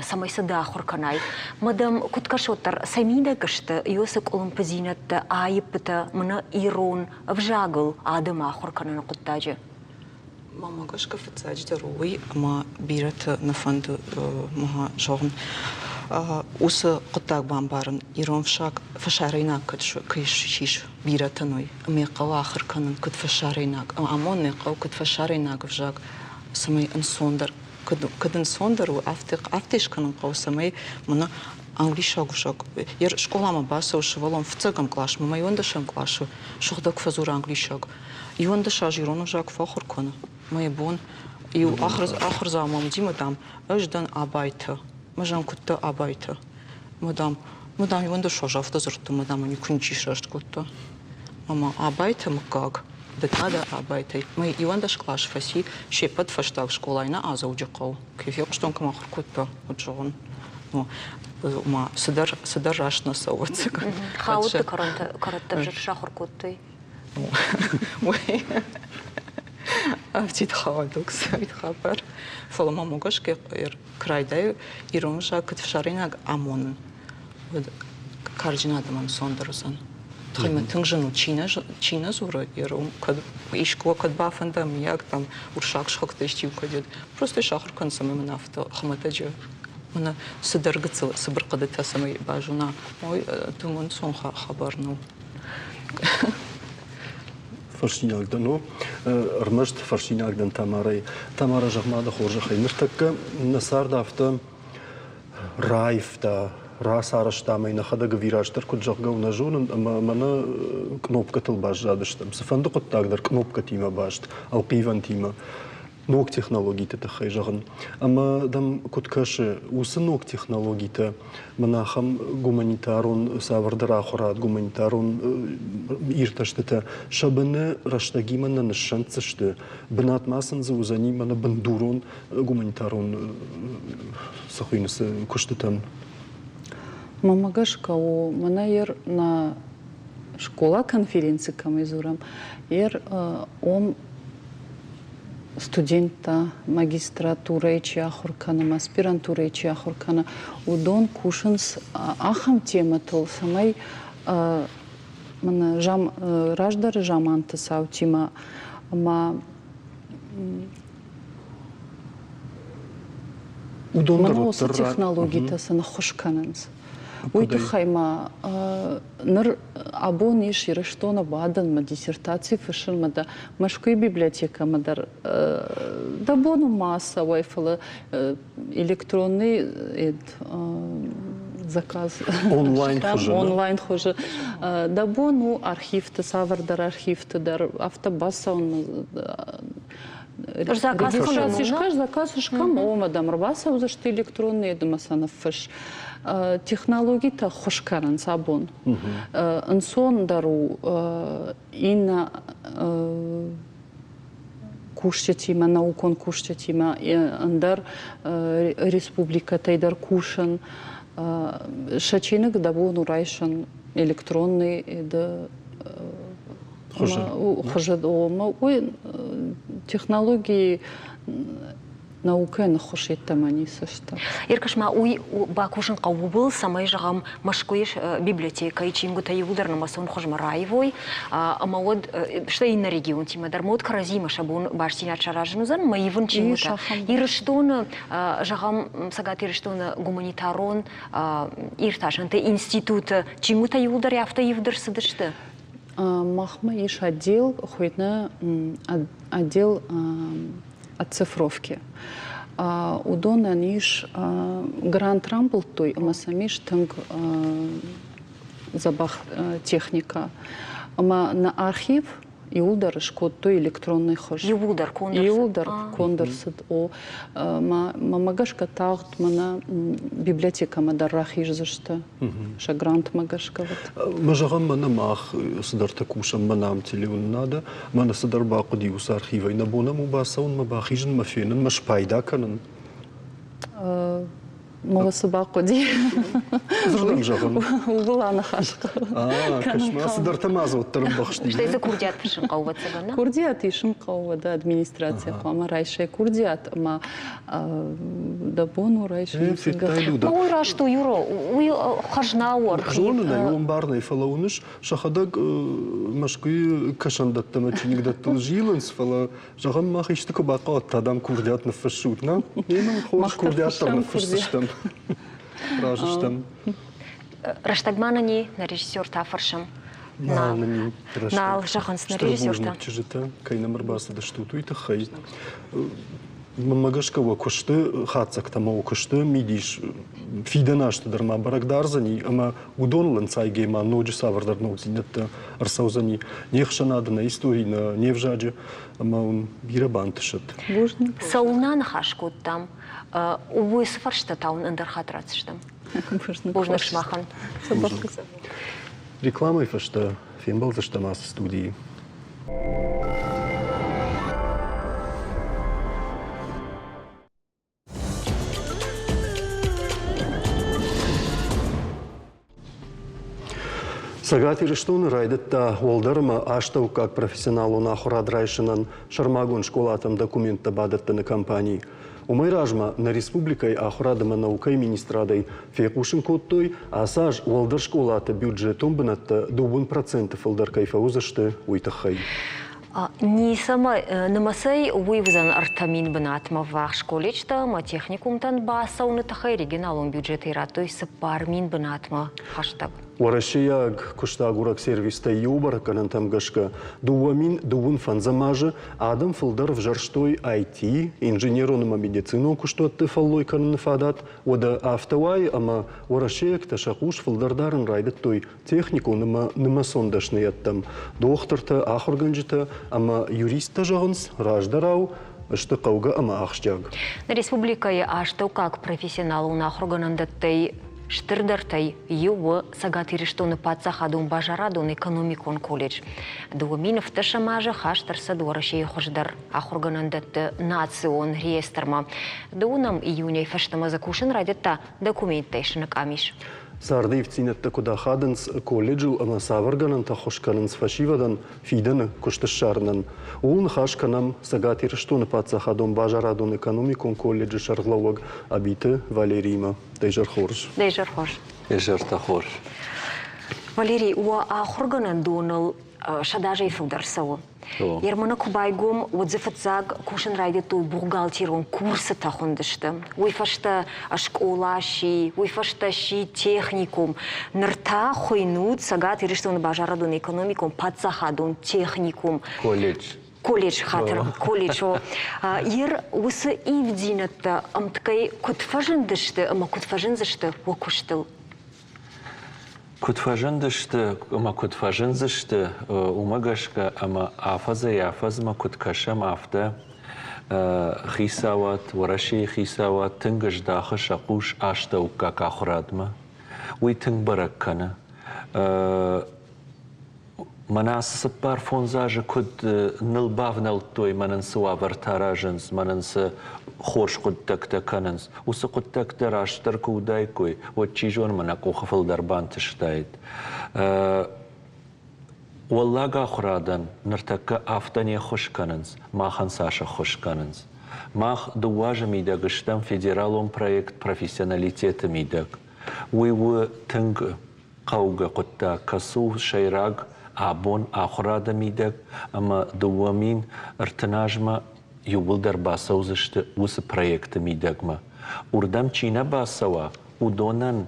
цӕмӕй сӕ ды ахуыр кӕнай. Мӕ дӕм куыд кӕсы, уӕддӕр сӕ мидӕг сты уыцы къуылымпыдзинӕдтӕ, аиппытӕ мӕнӕ ирон ӕвзагыл адӕмы ахуыр кӕныны хъуыддаджы? Мӕнмӕ гӕсгӕ фыццаджыдӕр у уый, ӕмӕ бирӕты нӕ фӕнды зӕгъын, уыцы хъуыддаг бамбарын, ирон ӕвзаг фӕсарӕйнаг кӕй ссис бирӕтӕн уый, ӕмӕ хъӕуы ахуыр кӕнын куыд фӕсарӕйнаг, амонын ӕй хъӕуы куыд фӕсарӕйнаг ӕвзаг, цӕмӕй ӕнцондӕр, куыд ӕнцондӕр у, афтӕ скӕнын хъӕуы, цӕмӕй мӕнӕ англисаг ӕвзаг скъоламӕ бацӕуы сывӕллон фыццӕгӕм къласмӕ ӕмӕ иуӕндӕсӕм къласы сыгъдӕг фӕдзуры англисаг. Иуӕндӕс аз ирон ӕвзаг фӕахуыр кӕны. Мӕ бон иу ахуырдзау мӕм уыди, мадам, ӕз дӕн Абайты. Мӕ зӕн куыд дӕ Абайты? Мадам, мадам иуӕндӕс аз афтӕ дзырдта, мадам, никуы ничи сраст кодта. Ӕмӕ Абайты мыггаг, ды та дӕ Абайтӕй. Мӕ иуӕндӕс кълас фӕци се ппӕт фӕстаг скъолайы нӕ Дзӕуджыхъӕуы. Кӕй фехъуыстон, кӕм ахуыр кодта, уӕд зӕгъын, ма цыдӕр, цыдӕр раст нӕ цӕуы. Хауды кӕрӕттӕ ӕвзӕр сахуыр кодтой. Уый афтид хауӕдуг цӕуид хабар. Фӕлӕ мӕм гӕсгӕ куы райдайы ирон ӕвзаг куыд фсарӕйнаг амонын, уӕд карджын адӕмӕн ӕнцондӕр уыдзӕн. Тыххӕй мын тынг зын у, чи нӕ дзуры ирон, кӕд искуы кӕд бафӕнда, мыййаг, там урсаг сыхӕгтӕ исчи кӕд уыд, просто сахуыр кӕн, цӕмӕй мын афтӕ хуымӕтӕджы мӕнӕ цыдӕр гыццыл цыбыр хъуыдытӕ цӕмӕй базона, ой, тынг ӕнцон хабар нӕу. Фӕрсинаг дӕн, о. Ӕрмӕст фӕрсинаг дӕн Тамарӕй. Тамара, зӕгъ-ма дӕ хорзӕхӕй, ныртӕккӕ нӕ цард афтӕ раивта, рацарӕзта ӕмӕ нӕхӕдӕг ӕви растдӕр куыд зӕгъгӕ у, нӕ зонын, ӕмӕ мӕнӕ кънопкӕтыл баззадыстӕм. Цыфӕнды хъуыддаг дӕр кънопкӕтимӕ баст, ӕлхъивӕнтимӕ. Ног технологиты тыххӕй зӕгъын. Ӕмӕ дӕм куыд кӕсы, уыцы ног технологитӕ мӕнӕ ахӕм гуманитарон цавӕрдӕр ахуырад, гуманитарон иртӕстытӕ сӕ быны рӕстӕгимӕ нӕ ныссӕнддзысты, бынат ма сын дзы уыдзӕни мӕнӕ бындурон гуманитарон цы хуыйны куыстытӕн? Мӕнмӕ гӕсгӕ у, мӕнӕ ер нӕ школа конференци кӕмӕй дзурӕм, ер ом студенттӕ магистратурӕйы чи ахуыр кӕны, аспирантурӕйы чи ахуыр кӕны, уыдон кусынц ахӕм темӕтыл, цӕмӕй раздӕры заманты цаутимӕ ӕмӕ Уыдон дӕр уыцы технологитӕ сын ӕххуыс кӕнынц. Уый тыххӕй ма ныр абон ис Ирыстоны бадынмӕ, диссертаци фыссынмӕ дӕ Мӕскуыйы библиотекӕмӕ дӕр дӕ бон у ма ацӕуай, фӕлӕ электронный заказ онлайн хуызы. Онлайн хуызы. Дӕ бон у архивты, цавӕрдӕр архивты дӕр афтӕ бацӕуын Заказ скӕн, заказ скӕн, омӕ дӕм ӕрбацӕудзысты электронный ӕмӕ сӕ ныффысс. Технологитӕ ххуыс кӕнынц абон. Ӕнцондӕр у иннӕ кусджытимӕ, наукон кусджытимӕ ӕндӕр республикӕтӕй дӕр кусын. Сӕ чиныг дӕ бон у райсын электронный хуызы. Уый технологийы наукӕйы ныххуыс йеддӕмӕ ницы сты. Иркӕс ма уый бакусын хъӕуы ууыл, цӕмӕй, зӕгъӕм, Мӕскуыйы библиотекӕйы чингуытӕ иууылдӕр нымӕцон хуызмӕ раивой, ӕмӕ уӕд стӕй иннӕ регионтимӕ дӕр мод кӕрӕдзимӕ сӕ бон бастдзинад саразын уыдзӕн ӕмӕ ивын чингуытӕ. Ирыстоны, зӕгъӕм, Цӕгат Ирыстоны гуманитарон иртасӕнты институты чингуытӕ иууылдӕр афтӕ ивд ӕрцыдысты? Махмӕ ис отдел, хуыйны отдел оцифровки. Уыдонӕн ис грант рамбылдтой ӕмӕ сӕм ис тынг дзӕбӕх техникӕ. Ӕмӕ нӕ архив иууылдӕр скодтой электронный хуыз. Иууылдӕр конд ӕрцыд? Иууылдӕр конд ӕрцыд, о. Мӕ гӕсгӕ тагъд мӕнӕ библиотекӕмӕ дӕр рахиздзысты сӕ грантмӕ гӕсгӕ. Вот. Мӕ зӕгъӕм, мӕнӕ мах цыдӕртӕ кусӕм, мӕнӕ ам телеуынынады, мӕнӕ цыдӕр бахъуыди уыцы архивӕй. Нӕ бон ӕм у бацӕуынмӕ, бахизынмӕ, фенынмӕ, спайда кӕнын? Мӕ цы бахъуыди? Дзырдӕн зӕгъын. Ууыл аныхас Кӕс-ма, цыдӕртӕ ма дзы уӕддӕр ӕмбӕхсти. Стӕй дзы курдиат фыссын хъӕуы, ӕвӕццӕгӕн, нӕ? Курдиат исын хъӕуы, уӕдӕ администрацийӕ хъуамӕ райсай курдиат ӕмӕ дӕ бон у райсын. Уый раст у, Юро, уый хӕзна у архив. Зонын ӕй, уым бар нӕй, фӕлӕ уыныс, сӕхӕдӕг Мӕскуыйы кӕсӕндӕттӕ ӕмӕ чиныгдӕттыл зилынц, фӕлӕ Зӕгъӕм, мах исты куы бахъӕуӕд, та дам курдиат ныффыссут, нӕ? Немӕ хорз курдиат дӕр ныффысдзыстӕм. Разы стӕм. Рӕстӕгмӕ нын и, нӕ режиссертӕ фӕрсӕм. Нал нын и рӕстӕг. Нал зӕгъынц нӕ режиссертӕ. Чызджытӕ, кӕй нӕм ӕрбацыдыстут, уый тыххӕй. Мӕнмӕ гӕсгӕ уӕ куысты хатдзӕгтӕ ӕмӕ уӕ куысты мидис фидӕн азты дӕр ма бӕрӕг дардзӕни ӕмӕ уыдоныл ӕнцайгӕ ма ноджы цавӕрдӕр ногдзинӕдтӕ ӕрцӕудзӕни не хсӕнады, нӕ историйы, нӕ не взаджы ӕмӕ уын бирӕ бантысӕд. Бузныг. Цӕуылнӕ ныхас кодтам, уыцы фарстатӕ уын ӕндӕр хатт ратдзыстӕм. Бузныг сымахӕн. Рекламӕйы фӕстӕ фембӕлдзыстӕм ацы студийы. Цӕгат Ирыстоны райдыдта уӕлдӕр ӕмӕ астӕуккаг профессионалон ахуырад райсынӕн сӕрмагонд скъолатӕм документтӕ бадӕттыны кампани. Уымӕй размӕ нӕ республикӕйы ахуырад ӕмӕ наукӕйы министрадӕй фехъусын кодтой, ацы аз уӕлдӕр скъолаты бюджетон бынӕттӕ 2% фылдӕр кӕй фӕуыдзысты, уый тыххӕй. Ницӕмӕ нымӕцӕй уый уыдзӕн 3000 бынатмӕ ввахс колледжтӕ ӕмӕ техникумтӕн бацӕуыны тыххӕй регионалон бюджетӕй радтой 4000 бынатмӕ хӕстӕг. Уӕрӕсейаг куыстагурӕг сервистӕй иу бӕрӕггӕнӕнтӕм гӕсгӕ 2025 азы адӕм фылдӕр ӕвзӕрстой IT, инженерон ӕмӕ медицинон куыстуӕтты фӕллой кӕныны фадат. Уӕдӕ афтӕ уайы, ӕмӕ уӕрӕсейӕгтӕ сӕ хъус фылдӕр дарын райдыдтой техникон ӕмӕ нымӕцон дӕсныйӕдтӕм. Дохтыртӕ, ахуыргӕнджытӕ ӕмӕ юристтӕ зӕгъынц, раздӕрау сты хъӕугӕ ӕмӕ ахсджиаг. Нӕ республикӕйы астӕуккаг профессионалон ахуыргӕнӕндӕттӕй стырдӕртӕй иу у Цӕгат Ирыстоны паддзахадон базарадон-экономикон колледж. 2017 азы хаст ӕрцыд Уӕрӕсейы хуыздӕр ахуыргӕнӕндӕтты национ реестрмӕ. Дыууынӕм июнӕй фӕстӕмӕ дзы кусын райдыдта документтӕ исыны къамис. Царды ивддзинӕдтӕ куыд ахадынц колледжыл ӕмӕ цавӕр гӕнӕнтӕ ӕххуыс кӕнынц фӕсивӕдӕн фидӕны куыст ссарынӕн, ууыл ныхас кӕнӕм Цӕгат Ирыстоны паддзахадон базарадон-экономикон колледжы сӕргълӕууӕг Абиты Валериимӕ. Дӕ изӕр хорз. Дӕ изӕр хорз. Изӕртӕ хорз. Валерий, уӕ ахуыргӕнӕндоныл сӕдӕазӕй фылдӕр цӕуы. Ерманы куы байгом, уӕд дзы фыццаг кусын райдыдтой бухгалтерон курсытӕ хуындысты. Уый фӕстӕ скъола сси, уый фӕстӕ сси техникум. Ныр та хуыйнут Цӕгат Ирыстоны базарадон-экономикон паддзахадон техникум. Колледж. Колледж, хатыр, колледж. Ер уыцы ивддзинӕдтӕ ӕмткӕй куыд фӕзындысты ӕмӕ куыд фӕзындзысты уӕ куыстыл? Куыд фӕзындысты ӕмӕ куыд фӕзындзысты, уымӕ гӕсгӕ ӕмӕ афӕдзӕй-афӕдзмӕ куыд кӕсӕм, афтӕ хицауад, Уӕрӕсейы хицауад тынг здахы сӕ хъус астӕуккаг ахуырадмӕ. Уый тынг бӕрӕг кӕны. Мӕнӕ ацы цыппар-фондз азы куыд ныл бавнӕлдтой, мӕнӕн цы уавӕртӕ аразынц, мӕнӕн цы хорз хъуыддӕгтӕ кӕнынц, уыцы хъуыддӕгтӕ растдӕр куы уыдаиккой, уӕд чи зоны мӕнӕ къухы фылдӕр бантыстаид. Уӕллаг ахуырадӕн ныртӕккӕ афтӕ не ххуыс кӕнынц, махӕн цас ӕххуыс кӕнынц. Мах дыууӕ азы мидӕг стӕм федералон проект «Профессионалитет»-ы мидӕг. Уый у тынг хъӕугӕ хъуыддаг, кӕцы у сӕйраг абон ахуырады мидӕг ӕмӕ 2030 азмӕ иууылдӕр бацӕудзысты уыцы проекты мидӕгмӕ. Уырдӕм чи нӕ бацӕуа, уыдонӕн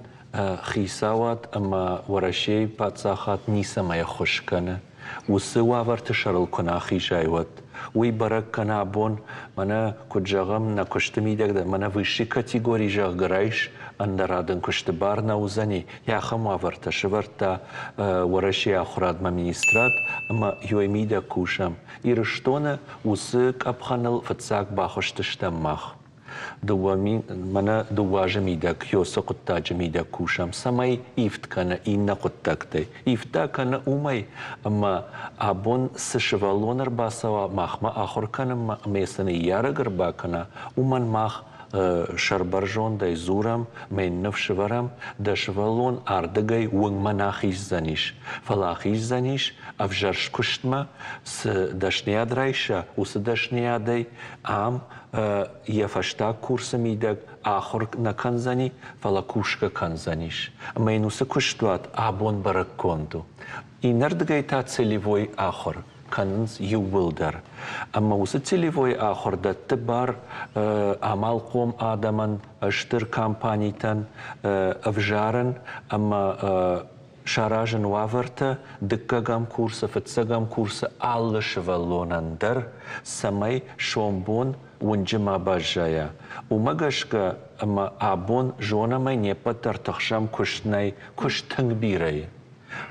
хицауад ӕмӕ Уӕрӕсейы паддзахад ницӕмӕй ӕххуыс кӕны. Уыцы уавӕрты сӕрыл куы нӕ ахизай, уӕд уый бӕрӕг кӕны абон, мӕнӕ куыд зӕгъӕм, нӕ куысты мидӕг дӕр мӕнӕ высший категори, зӕгъгӕ, райс, ӕндӕра дын куысты бар нӕ уыдзӕни, ахӕм уавӕртӕ сӕвӕрдта Уӕрӕсейы ахуырадмӕ министрад ӕмӕ йой мидӕг кусӕм. Ирыстоны уыцы къӕпхӕныл фыццаг бахызтыстӕм мах. Мӕнӕ дыууӕ азы мидӕг Йосы хъуыддаджы мидӕг кусӕм, цӕмӕй ивд кӕны иннӕ хъуыддӕгтӕй. Ивд та кӕны уымӕй, ӕмӕ абон цы сывӕллон ӕрбацӕуа махмӕ ахуыр кӕнынмӕ ӕмӕ цы ныййарӕг ӕрбакӕна, уымӕн мах сӕрбӕрзондӕй дзурӕм, мӕ йын ныфс ӕвӕрӕм, дӕ сывӕллон ардыгӕй уынгмӕ нӕ ахиздзӕнис, фӕлӕ ахиздзӕнис ӕвзӕрст куыстмӕ, цы дӕсныйад райса, уыцы дӕсныйадӕй ам йӕ фӕстаг курсы мидӕг ахуыр нӕ кӕндзӕни, фӕлӕ кусгӕ кӕндзӕнис. Ӕмӕ йын уыцы куыстуат абон бӕрӕггонд у. Иннӕрдыгӕй та целевой ахуыр кӕнынц иууылдӕр. Ӕмӕ уыцы целевой ахуыр дӕтты бар амалхъом адӕмӕн, стыр компанитӕн ӕвзарын ӕмӕ саразын уавӕртӕ дыккӕгӕм курсы, фыццӕгӕм курсы алы сывӕллонӕн дӕр, цӕмӕй сомбон уынджы ма баззайа. Уымӕ гӕсгӕ ӕмӕ абон зонӕм ӕй не ппӕт дӕр тыхсӕм, куыст нӕй, куыст тынг бирӕ и.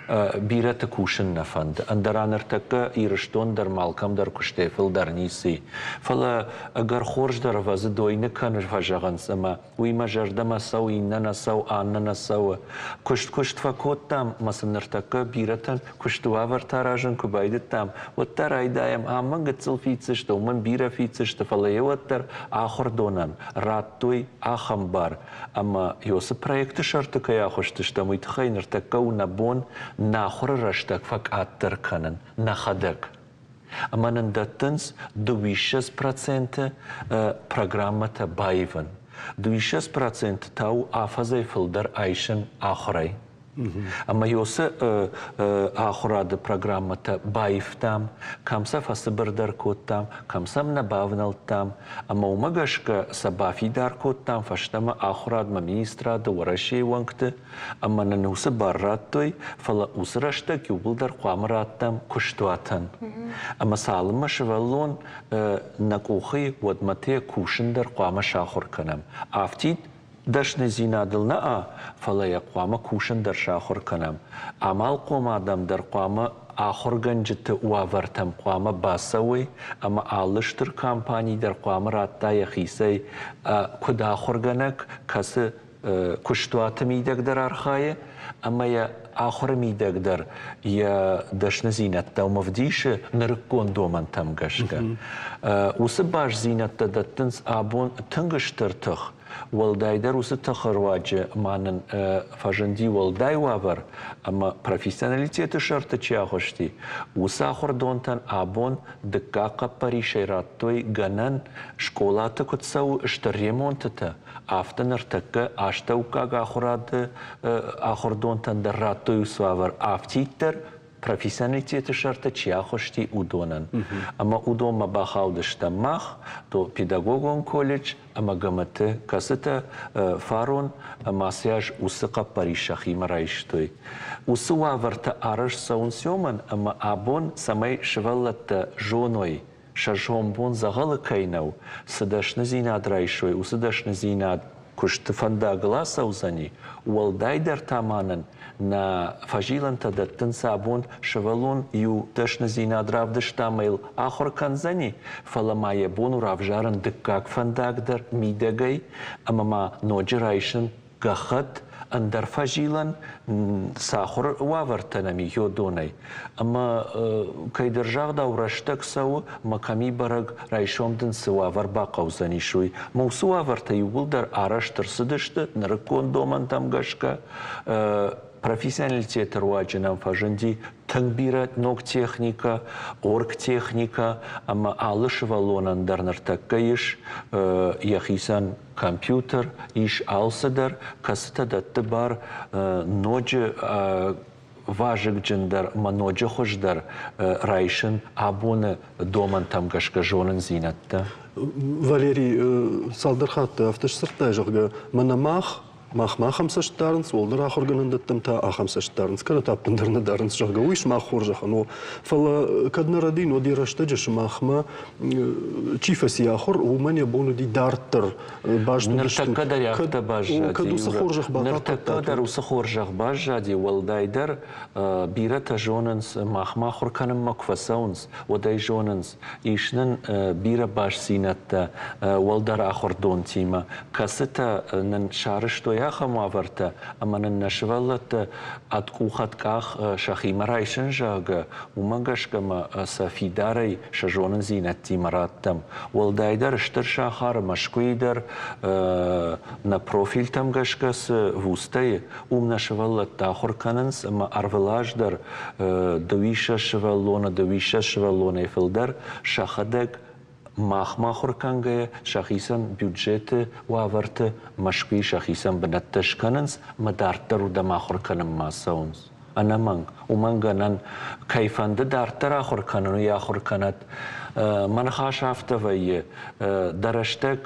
Бирӕты кусын нӕ фӕнды. Ӕндӕра ныртӕккӕ Ирыстон дӕр ма алкӕмдӕр куыстӕй фылдӕр ницы и. Фӕлӕ ӕгӕр хорз дӕр ӕвӕдзы дойны кӕны фӕзӕгъынц ӕмӕ уый мӕ зӕрдӕмӕ цӕуы, иннӕ нӕ цӕуы, аннӕ нӕ цӕуы. Куыст куыст фӕкодтам ӕмӕ сын ныртӕккӕ бирӕтӕн куысты уавӕртӕ аразын куы байдыдтам, уӕддӕр райдайӕм, ам мын гыццыл фиддзысты, уымӕн бирӕ фиддзысты, фӕлӕ йӕ уӕддӕр ахуырдонӕн радтой ахӕм бар, ӕмӕ уыцы проекты сӕрты кӕй ахуыстыстӕм, уый тыххӕй ныртӕккӕ у нӕ бон нӕ ахуыры рӕстӕг фӕкъаддӕр кӕнын нӕхӕдӕг. Ӕмӕ нын дӕттынц 22% программӕтӕ баивын. 22% та у афӕдзӕй фылдӕр айсын ахуырӕй. Ӕмӕ уыцы ахуырады программӕтӕ баивтам, кӕм сӕ фӕцыбырдӕр кодтам, кӕм сӕм нӕ бавнӕлдтам, ӕмӕ уымӕ гӕсгӕ сӕ бафидар кодтам фӕстӕмӕ ахуырадмӕ министрады Уӕрӕсейы уӕнгты, ӕмӕ нын уыцы бар радтой, фӕлӕ уыцы рӕстӕг иууылдӕр хъуамӕ раттӕм куыстуатӕн. Ӕмӕ цалынмӕ сывӕллон нӕ къухы, уӕдмӕ та кусын дӕр хъуамӕ сахуыр кӕнӕм. Афтид дӕсныдзинадыл нӕ, фӕлӕ йӕ хъуамӕ кусын дӕр сахуыр кӕнӕм. Амалхъом адӕм дӕр хъуамӕ ахуыргӕнджыты уавӕртӕм хъуамӕ бацӕуой ӕмӕ алы стыр компани дӕр хъуамӕ радта йӕхицӕй куыд ахуыргӕнӕг, кӕцы куыстуаты мидӕг дӕр архайы ӕмӕ йӕ ахуыры мидӕг дӕр йӕ дӕсныдзинӕдтӕ уым ӕвдисы нырыккон домӕнтӕм гӕсгӕ. Уыцы бастдзинӕдтӕ дӕттынц абон тынг стыр тых, уӕлдайдӕр уыцы тыхы руаджы ма нын фӕзынди уӕлдай уавӕр ӕмӕ профессионалитеты сӕрты чи ахуысти, уыцы ахуырдонтӕн абон дыккаг хъӕппӕрисӕй радтой гӕнӕн скъолаты куыд цӕуы стыр ремонтытӕ, афтӕ ныртӕккӕ астӕуккаг ахуырады ахуырдонтӕн дӕр радтой уыцы уавӕр афтиддӕр профессионалитеты сӕрты чи ахуысти, уыдонӕн. Ӕмӕ уыдонмӕ бахаудыстӕм мах, то педагогон колледж ӕмӕ ГМТ, кӕцытӕ фарон ӕмӕ ацы аз уыцы хъӕппӕрис сӕхимӕ райстой. Уыцы уавӕртӕ арӕзт цӕуынц уымӕн, ӕмӕ абон, цӕмӕй сывӕллӕттӕ зоной, сӕ сомбон дзӕгъӕлы кӕй нӕу, цы дӕсныдзинад райсой, уыцы дӕсныдзинад куысты фӕндагыл ацӕудзӕни, уӕлдайдӕр та ма нын нӕ фӕзилӕнтӕ дӕттынц абон сывӕллон иу дӕсныдзинад равдыста ӕмӕ йыл ахуыр кӕндзӕни, фӕлӕ ма йӕ бон у равзарын дыккаг фӕндаг дӕр мидӕгӕй ӕмӕ ма ноджы райсын гӕххӕтт, ӕндӕр фӕзилӕн цы ахуыр уавӕртӕ нӕм и уыдонӕй. Ӕмӕ кӕйдӕр загъдау рӕстӕг цӕуы, ӕмӕ кӕми бӕрӕг райсом дын цы уавӕр бахъӕудзӕнис, уый. Ӕмӕ уыцы уавӕртӕ иууылдӕр арӕзт ӕрцыдысты нырыккон домӕнтӕм гӕсгӕ. Профессионалитеты руаджы нӕм фӕзынди тынг бирӕ ног техникӕ, оргтехникӕ ӕмӕ алы сывӕллонӕн дӕр ныртӕккӕ ис йӕхицӕн компьютер, ис алцыдӕр, кӕцытӕ дӕтты бар ноджы вазыгджындӕр ӕмӕ ноджы хуыздӕр райсын абоны домӕнтӕм гӕсгӕ зонындзинӕдтӕ. Валерий, цалдӕр хатты афтӕ сдзырдтай, зӕгъгӕ, мӕнӕ мах махмӕ ахӕм цӕст дарынц, уӕлдӕр ахуыргӕнӕндӕттӕм та ахӕм цӕст дарынц, кӕнӕ та ӕппындӕр нӕ дарынц, зӕгъгӕ, уый сымах хорзӕхӕн у. Фӕлӕ кӕд нӕ рӕдийын, уӕд йӕ рӕстӕджы сымахмӕ чи фӕци ахуыр, уымӕн йӕ бон уыди дарддӕр баст Ныртӕккӕ дӕр афтӕ баззади. Кӕд уыцы хорзӕх Ныртӕккӕ дӕр уыцы хорзӕх баззади, уӕлдайдӕр бирӕтӕ зонынц, махмӕ ахуыр кӕнынмӕ куы фӕцӕуынц, уӕд ӕй зонынц, ис нын бирӕ бастдзинӕдтӕ уӕлдӕр ахуырдонтимӕ, кӕцытӕ нын сарӕзтой. ахӕм уавӕртӕ, ӕмӕ нын нӕ сывӕллӕттӕ ӕд къух, ӕд къах сӕхимӕ райсын, зӕгъгӕ, уымӕ гӕсгӕ ма сӕ фидарӕй сӕ зонындзинӕдтимӕ раттӕм. Уӕлдайдӕр стыр сахары Мӕскуыйы дӕр нӕ профильтӕм гӕсгӕ цы вузтӕ и, уым нӕ сывӕллӕттӕ ахуыр кӕнынц ӕмӕ ӕрвылаз дӕр дыууиссӕдз сывӕллоны, дыууиссӕдз сывӕллонӕй фылдӕр сӕхӕдӕг махмӕ ахуыр кӕнгӕйӕ сӕхицӕн бюджеты уавӕрты Мӕскуыйы сӕхицӕн бынӕттӕ скӕнынц ӕмӕ дарддӕр уырдӕм ахуыр кӕнынмӕ цӕуынц. Ӕнӕмӕнг, уымӕн гӕнӕн кӕй фӕнды дарддӕр ахуыр кӕнын, уый ахуыр кӕнӕд. Мӕ ныхас афтӕ вӕййы, дӕ рӕстӕг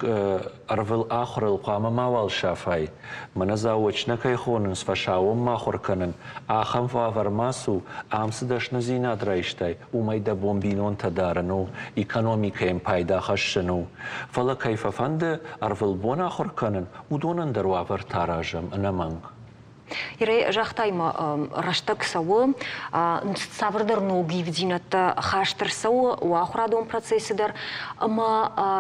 ӕрвыл ахуырыл хъуамӕ мауал сафай. Мӕнӕ заочно кӕй хонынц, фӕсаууонмӕ ахуыр кӕнын, ахӕм уавӕр ма цу, ам цы дӕсныдзинад райстай, уымӕй дӕ бон бинонтӕ дарын у, экономикӕйӕн пайда хӕссын у. Фӕлӕ кӕй фӕфӕнды ӕрвылбон ахуыр кӕнын, уыдонӕн дӕр уавӕртӕ аразӕм ӕнӕмӕнг. Ирӕ, загътай ма, рӕстӕг цӕуы, цавӕрдӕр ног ивддзинӕдтӕ хаст ӕрцӕуы уӕ ахуырадон процессы дӕр, ӕмӕ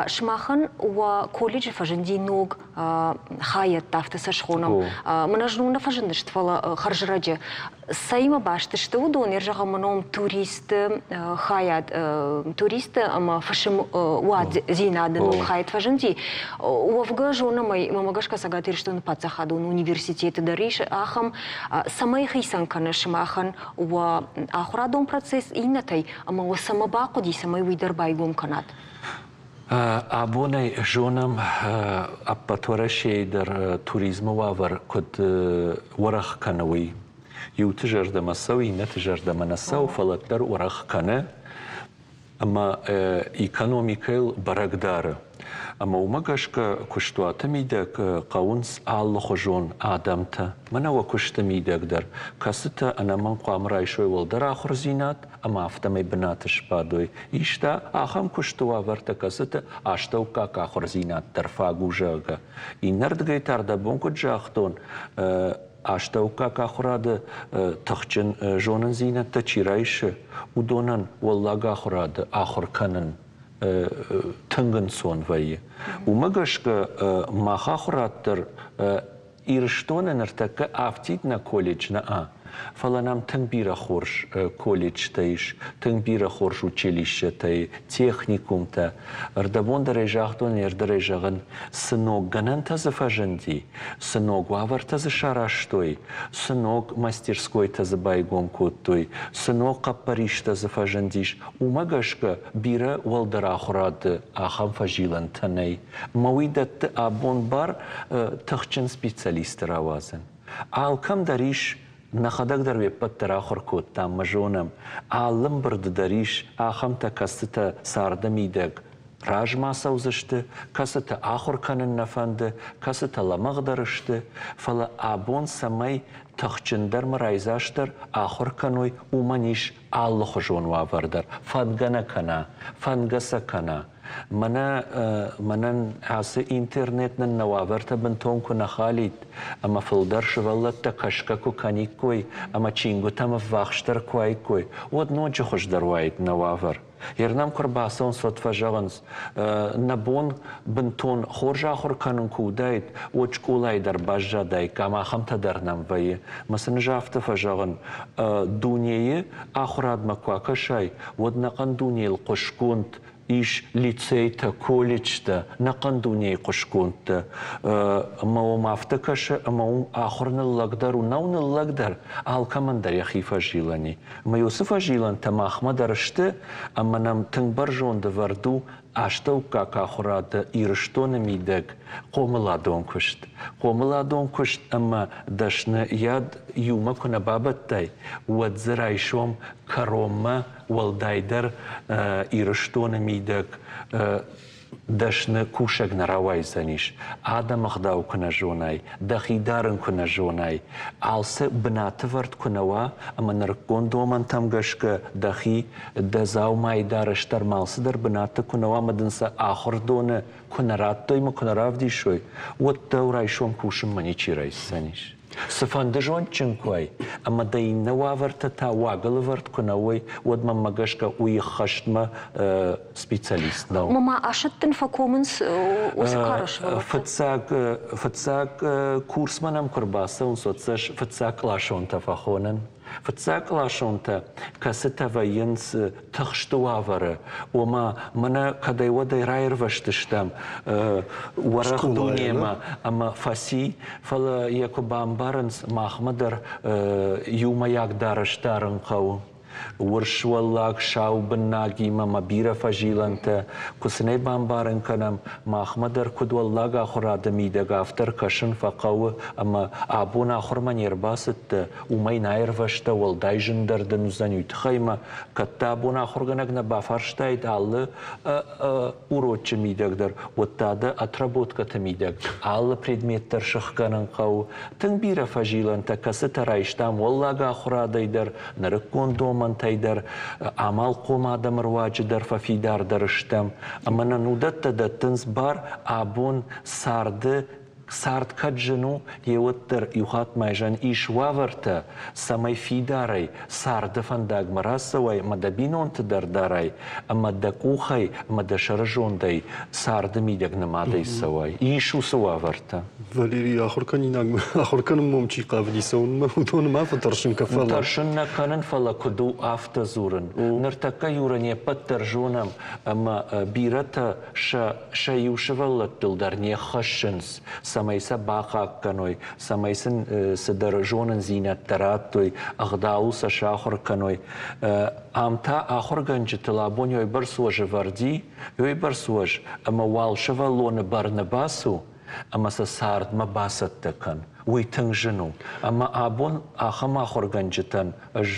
сымахӕн уӕ колледжы фӕзынди ног хайӕдтӕ, афтӕ сӕ схонӕм. Мӕнӕ знон нӕ фӕзындысты, фӕлӕ хӕрзрӕджы. Цӕимӕ баст сты уыдон, йе зӕгъӕм, мӕ ном туристы хайад, туристы ӕмӕ фысым уадзинады ног хайад фӕзынди. Уӕвгӕ зонӕм ӕй, мӕмӕ гӕсгӕ Цӕгат Ирыстоны паддзахадон университеты дӕр ис ахӕм, цӕмӕй хицӕн кӕны сымахӕн уӕ ахуырадон процесс иннӕтӕй ӕмӕ уӕ цӕмӕ бахъуыди, цӕмӕй уый дӕр байгом кӕнат? Абонӕй зонӕм, ӕппӕт Уӕрӕсейы дӕр туризмы уавӕр куыд уӕрӕх кӕны, уый. Иуты зӕрдӕмӕ цӕуы, иннӕты зӕрдӕмӕ нӕ цӕуы, фӕлӕ дӕр уӕрӕх кӕны ӕмӕ экономикӕйыл бӕрӕг дары. Ӕмӕ уымӕ гӕсгӕ куыстуаты мидӕг хъӕуынц алыхуызон адӕмтӕ, мӕнӕ уӕ куысты мидӕг дӕр, кӕцытӕ ӕнӕмӕнг хъуамӕ райсой уӕлдӕр ахуырдзинад ӕмӕ афтӕмӕй бынаты сбадой. Ис та ахӕм куысты уавӕртӕ, кӕцыты астӕуккаг ахуырдзинад дӕр фаг у, зӕгъгӕ. Иннӕрдыгӕй та ӕрдӕбон куыд загътон, астӕуккаг ахуырады тыхджын зонындзинӕдтӕ чи райсы, уыдонӕн уӕллаг ахуырады ахуыр кӕнын тынг ӕнцон вӕййы. Уымӕ гӕсгӕ мах ахуырад дӕр Ирыстоны ныртӕккӕ афтид нӕ колледж нӕ, фӕлӕ нӕм тынг бирӕ хорз колледжтӕ ис, тынг бирӕ хорз училищӕтӕ, техникумтӕ. Ӕрдӕбон дӕр ӕй загътон, ӕрдӕрӕй зӕгъын, цы ног гӕнӕнтӕ дзы фӕзынди, цы ног уавӕртӕ дзы сарӕзтой, цы ног мастерскойтӕ дзы байгом кодтой, цы ног хъӕппӕристӕ дзы фӕзындис, уымӕ гӕсгӕ бирӕ уӕлдӕр ахуырады ахӕм фӕзилӕнтӕ нӕй. Мӕ уый дӕтты абон бар тыхджын специалисты рауадзын. Алкӕм дӕр ис, нӕхӕдӕг дӕр уе ппӕт дӕр ахуыр кодтам мӕ зонӕм, алы ӕмбырды дӕр ис ахӕмтӕ, кӕцытӕ царды мидӕг размӕ цӕудзысты, кӕцытӕ ахуыр кӕнын нӕ фӕнды, кӕцытӕ лӕмӕгъдӕр сты, фӕлӕ абон цӕмӕй тыхджындӕр мӕ райдзастдӕр ахуыр кӕной, уымӕн ис алыхуызон уавӕр дӕр, фӕндгӕ нӕ кӕна, фӕндгӕ сӕ кӕна. Мӕнӕ мӕнӕн ацы интернет нын нӕ уавӕртӕ бынтон куы нӕ халид, ӕмӕ фылдӕр сывӕллӕттӕ кӕсгӕ куы кӕниккой ӕмӕ чингуытӕм ӕввахсдӕр куы уаиккой, уӕд ноджы хуыздӕр уаид нӕ уавӕр. Ернӕм куы рбацӕуынц, уӕд фӕзӕгъынц, нӕ бон бынтон хорз ахуыр кӕнын куы уыдаид, уӕд скъолайы дӕр баззадаиккам, ахӕмтӕ дӕр нӕм вӕййы. Мӕ сын ӕз афтӕ фӕзӕгъын, дунейы ахуырадмӕ куы акӕсай, уӕд нӕхъӕн дунейыл хъуыстгонд ис лицейтӕ, колледжтӕ, нӕхъӕн дунейы хъуыстгондтӕ. Ӕмӕ уым афтӕ кӕсы, ӕмӕ уым ахуыр ныллӕгдӕр у, нӕу ныллӕгдӕр, алкӕмӕн дӕр йӕхи фӕзилӕн и. Ӕмӕ уыцы фӕзилӕнтӕ махмӕ дӕр сты, ӕмӕ нӕм тынг бӕрзонд ӕвӕрд у астӕуккаг ахуырады Ирыстоны мидӕг хъомыладон куыст. Хъомыладон куыст ӕмӕ дӕсныйад иумӕ куы нӕ бабӕттай, уӕд дзы райсом кӕронмӕ, уӕлдайдӕр Ирыстоны мидӕг дӕсны кусӕг нӕ рауайдзӕнис. Адӕмы ӕгъдау куы нӕ зонай, дӕхи дарын куы нӕ зонай, алцы бынатывӕрд куы нӕ уа ӕмӕ нырыккон домӕнтӕм гӕсгӕ дӕхи, дӕ дзаумайы дарӕс дӕр ма алцыдӕр бынаты куы нӕ уа ӕмӕ дын сӕ ахуырдоны куы нӕ радтой ӕмӕ куы нӕ равдисой, уӕд дӕу райсом кусынмӕ ничи райсдзӕнис. Цыфӕнды зондджын куы уай, ӕмӕ дӕ иннӕ уавӕртӕ та уагӕлӕвӕрд куы нӕ уой, уӕд мӕнмӕ гӕсгӕ уый ӕххӕстмӕ специалист нӕу. Мама асӕттын фӕкомынц уыцы кары сывӕллӕттӕ? Фыццаг, фыццаг курсмӕ нӕм куы рбацӕуынц, уӕд сӕ фыццаг къласонтӕ фӕхонын. Фыццагкъласонтӕ, кӕцытӕ вӕййынц тыхсты уавӕры, ома мӕнӕ кӕдӕй-уӕдӕй раирвӕзтыстӕм уӕрӕх дунемӕ ӕмӕ фӕци, фӕлӕ йӕ куы бамбарынц, махмӕ дӕр иумӕйаг дарӕс дарын хъӕуы. Урс уӕллаг сау быннагимӕ ма бирӕ фӕзилӕнтӕ, куы сын ӕй бамбарын кӕнӕм, махмӕ дӕр куыд уӕллаг ахуырады мидӕг, афтӕ ӕркӕсын фӕхъӕуы ӕмӕ абон ахуырмӕ не рбацыдтӕ, уымӕй нӕ аирвӕзтӕ, уӕлдай зындӕр дын уыдзӕн уый тыххӕй ӕмӕ кӕд дӕ абон ахуыргӕнӕг нӕ бафарстаид алы урочы мидӕг дӕр, уӕд та дӕ отработкӕты мидӕг алы предмет дӕр сыхгӕнын хъӕуы. Тынг бирӕ фӕзилӕнтӕ, кӕцытӕ райстам уӕллаг ахуырадӕй дӕр, нырыккон домӕнтӕй дӕр, амалхъом адӕмы руаджы дӕр фӕфидардӕр стӕм. Ӕмӕ нын уыдӕттӕ дӕттынц бар абон царды Цард кӕд зын у, йе уӕддӕр иухатт майзӕн ис уавӕртӕ, цӕмӕй фидарӕй царды фӕндагмӕ рацӕуай ӕмӕ дӕ бинонты дӕр дарай, ӕмӕ дӕ къухӕй ӕмӕ дӕ сӕрызондӕй царды мидӕг нымадӕй цӕуай. Ис уыцы уавӕртӕ. Валерий, ахуыркӕнинаг ахуыр кӕнынмӕ чи хъавыди цӕуынмӕ, уыдоны ма фӕтӕрсын кӕ, фӕлӕ. Тӕрсын нӕ кӕнын, фӕлӕ куыд у, афтӕ дзурын. Ныртӕккӕ Юра не ппӕт дӕр зонӕм, ӕмӕ бирӕтӕ сӕ сӕ иу сывӕллӕттыл дӕр не ххӕссынц, цӕмӕй сӕ бахъахъхъӕной, цӕмӕй сын цыдӕр зонындзинӕдтӕ радтой, ӕгъдауыл сӕ сахуыр кӕной. Ам та ахуыргӕнджытыл абон уӕйбӕрц уӕз ӕвӕрди, уӕйбӕрц уӕз, ӕмӕ уал сывӕллоны бӕрны бацу, ӕмӕ сӕ цардмӕ бацӕттӕ кӕн. Уый тынг зын у. Ӕмӕ абон ахӕм ахуыргӕнджытӕн ӕз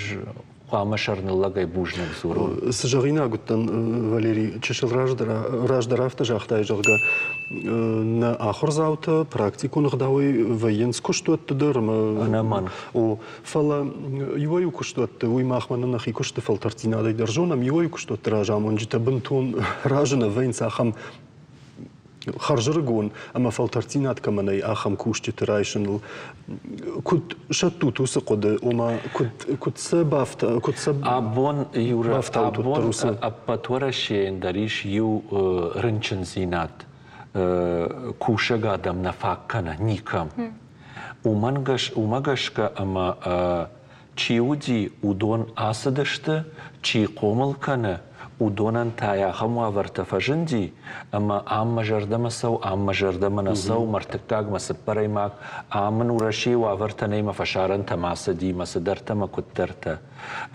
хъуамӕ сӕрныллӕгӕй бузныг дзурон. Цы зӕгъинаг уыдтӕн, Валерий, чысыл раздӕр, раздӕр афтӕ загътай, зӕгъгӕ, нӕ ахуырдзаутӕ практикон ӕгъдауӕй вӕййынц куыстуӕтты дӕр ӕмӕ Ӕнӕмӕнг. О, фӕлӕ иуӕй-иу куыстуӕтты, уый махмӕ нӕ нӕхи куысты фӕлтӕрддзинадӕй дӕр зонӕм, иуӕй-иу куыстуӕтты разамонджытӕ бынтон разы нӕ вӕййынц ахӕм хӕрзӕрыгон ӕмӕ фӕлтӕрддзинад кӕмӕ нӕй, ахӕм кусджыты райсыныл. Куыд сӕттут уыцы хъуыды, ома куыд, куыд сӕ бафта, куыд сӕ Абон, Юра, бафтаут абон уӕддӕр уыцы ӕппӕт Уӕрӕсейӕн дӕр ис иу рынчындзинад. Кусӕг адӕм нӕ фаг кӕны никӕм. Уымӕн уымӕ гӕсгӕ ӕмӕ Чи уыди, уыдон ацыдысты, чи хъомыл кӕны, уыдонӕн та ахӕм уавӕртӕ фӕзынди, ӕмӕ ам мӕ зӕрдӕмӕ цӕуы, ам мӕ зӕрдӕмӕ нӕ цӕуы, мӕ ӕртыккагмӕ, цыппӕрӕймаг, ам мын Уӕрӕсейы уавӕртӕ нӕй, мӕ фӕсарӕнтӕм ацыди, мӕ цыдӕртӕ, мӕ куыддӕртӕ.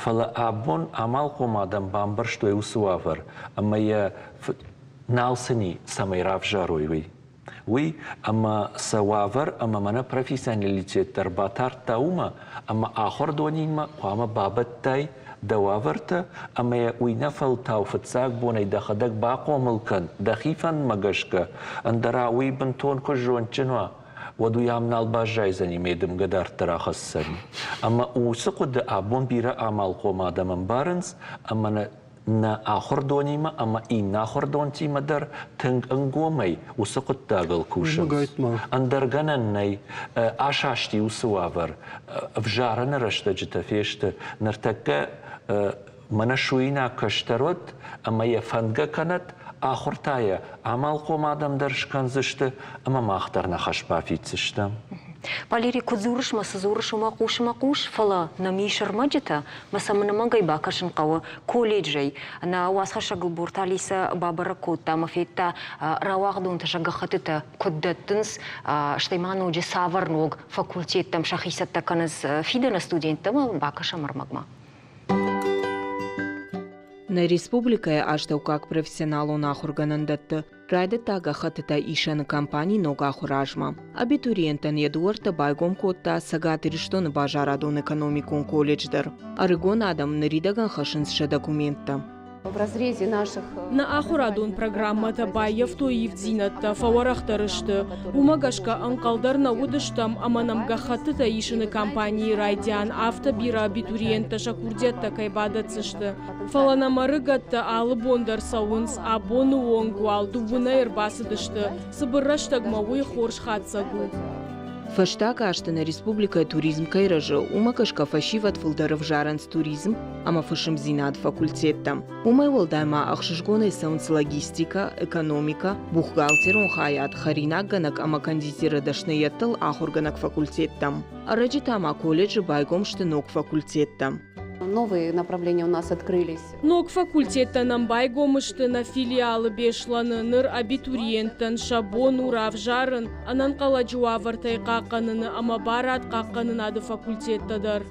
Фӕлӕ абон амалхъом адӕм бамбӕрстой уыцы уавӕр, ӕмӕ йӕ нал сын и, цӕмӕй равзарой, уый. Уый, ӕмӕ сӕ уавӕр ӕмӕ мӕнӕ профессионалитет дӕр батардта уымӕ, ӕмӕ ахуырдонимӕ хъуамӕ бабӕттай дӕ уавӕртӕ ӕмӕ йӕ уый нӕ фӕлтау фыццаг бонӕй дӕхӕдӕг бахъомыл кӕн дӕхи фӕндмӕ гӕсгӕ, ӕндӕра уый бынтон куы зондджын уа, уӕд уый ам нал баззайдзӕни, ме дымгӕ дарддӕр ахӕсдзӕни. Ӕмӕ уыцы хъуыды абон бирӕ амалхъом адӕм ӕмбарынц ӕмӕ нӕ нӕ ахуырдонимӕ ӕмӕ иннӕ ахуырдонтимӕ дӕр тынг ӕнгомӕй уыцы хъуыддагыл кусынц. Ӕндӕр гӕнӕн нӕй. Асасти уыцы уавӕр. Ӕвзарыны рӕстӕджытӕ фесты. Ныртӕккӕ мӕнӕ суинаг кӕстӕр уӕд ӕмӕ йӕ фӕндгӕ кӕнӕт, ахуыр та йӕ амалхъом адӕм дӕр скӕндзысты ӕмӕ мах дӕр нӕ хӕс бафиддзыстӕм. Валерий, куыд дзурыс мӕ цы дзурыс, уымӕ хъус мӕ хъус, фӕлӕ нӕм ис ӕрмӕджытӕ, мӕ сӕм ӕнӕмӕнгӕй бакӕсын хъӕуы колледжӕй. Нӕ уацхӕссӕг Бурта Алисӕ бабӕрӕг кодта ӕмӕ федта, рауагъдонтӕ сӕ гӕххӕттытӕ куыд дӕттынц, стӕй ма ноджы цавӕр ног факультеттӕм сӕхи цӕттӕ кӕнынц фидӕны студенттӕ ӕмӕ бакӕсӕм ӕрмӕгмӕ. Нӕ республикӕйы астӕуккаг профессионалон ахуыргӕнӕндӕтты райдыдта гӕххӕттытӕ исӕны кампани ног ахуыры азмӕ. Абитуриентӕн йӕ дуӕрттӕ байгом кодта Цӕгат Ирыстоны базарадон-экономикон колледж дӕр. Ӕрыгон адӕм ныридӕгӕн хӕссынц сӕ документтӕ. Нӕ ахуырадон программӕтӕ баййӕфтой ивддзинӕдтӕ, фӕуӕрӕхдӕр сты. Уымӕ гӕсгӕ ӕнхъӕл дӕр нӕ уыдыстӕм ӕмӕ нӕм гӕххӕттытӕ исыны кампанийы райдиан афтӕ бирӕ абитуриенттӕ сӕ курдиӕттӕ кӕй бадӕтдзысты. Фӕлӕ нӕм ӕрыгӕттӕ алы бон дӕр цӕуынц, абоны онг уал дыууынӕй ӕрбацыдысты. Цыбыр рӕстӕгмӕ уый хорз хатдзӕг у. Фӕстаг азты нӕ республикӕйы туризм кӕй рӕзы, уымӕ гӕсгӕ фӕсивӕд фылдӕр ӕвзарынц туризм ӕмӕ фысымдзинад факультеттӕм. Уымӕй уӕлдай ма ӕхсызгонӕй цӕуынц логистикӕ, экономикӕ, бухгалтерон хайад, хӕринаггӕнӕг ӕмӕ кондитеры дӕсныйӕдтыл ахуыргӕнӕг факультеттӕм. Ӕрӕджы та ма колледжы байгом сты ног факультеттӕ. Новые направления у нас открылись. Ног факультеттӕ нӕм байгом сты нӕ филиалы Беслӕны. Ныр абитуриенттӕн сӕ бон у равзарын ӕнӕнхъӕлӕджы уавӕртӕй хъахъхъӕныны ӕмӕ барад хъахъхъӕнынады факультеттӕ дӕр.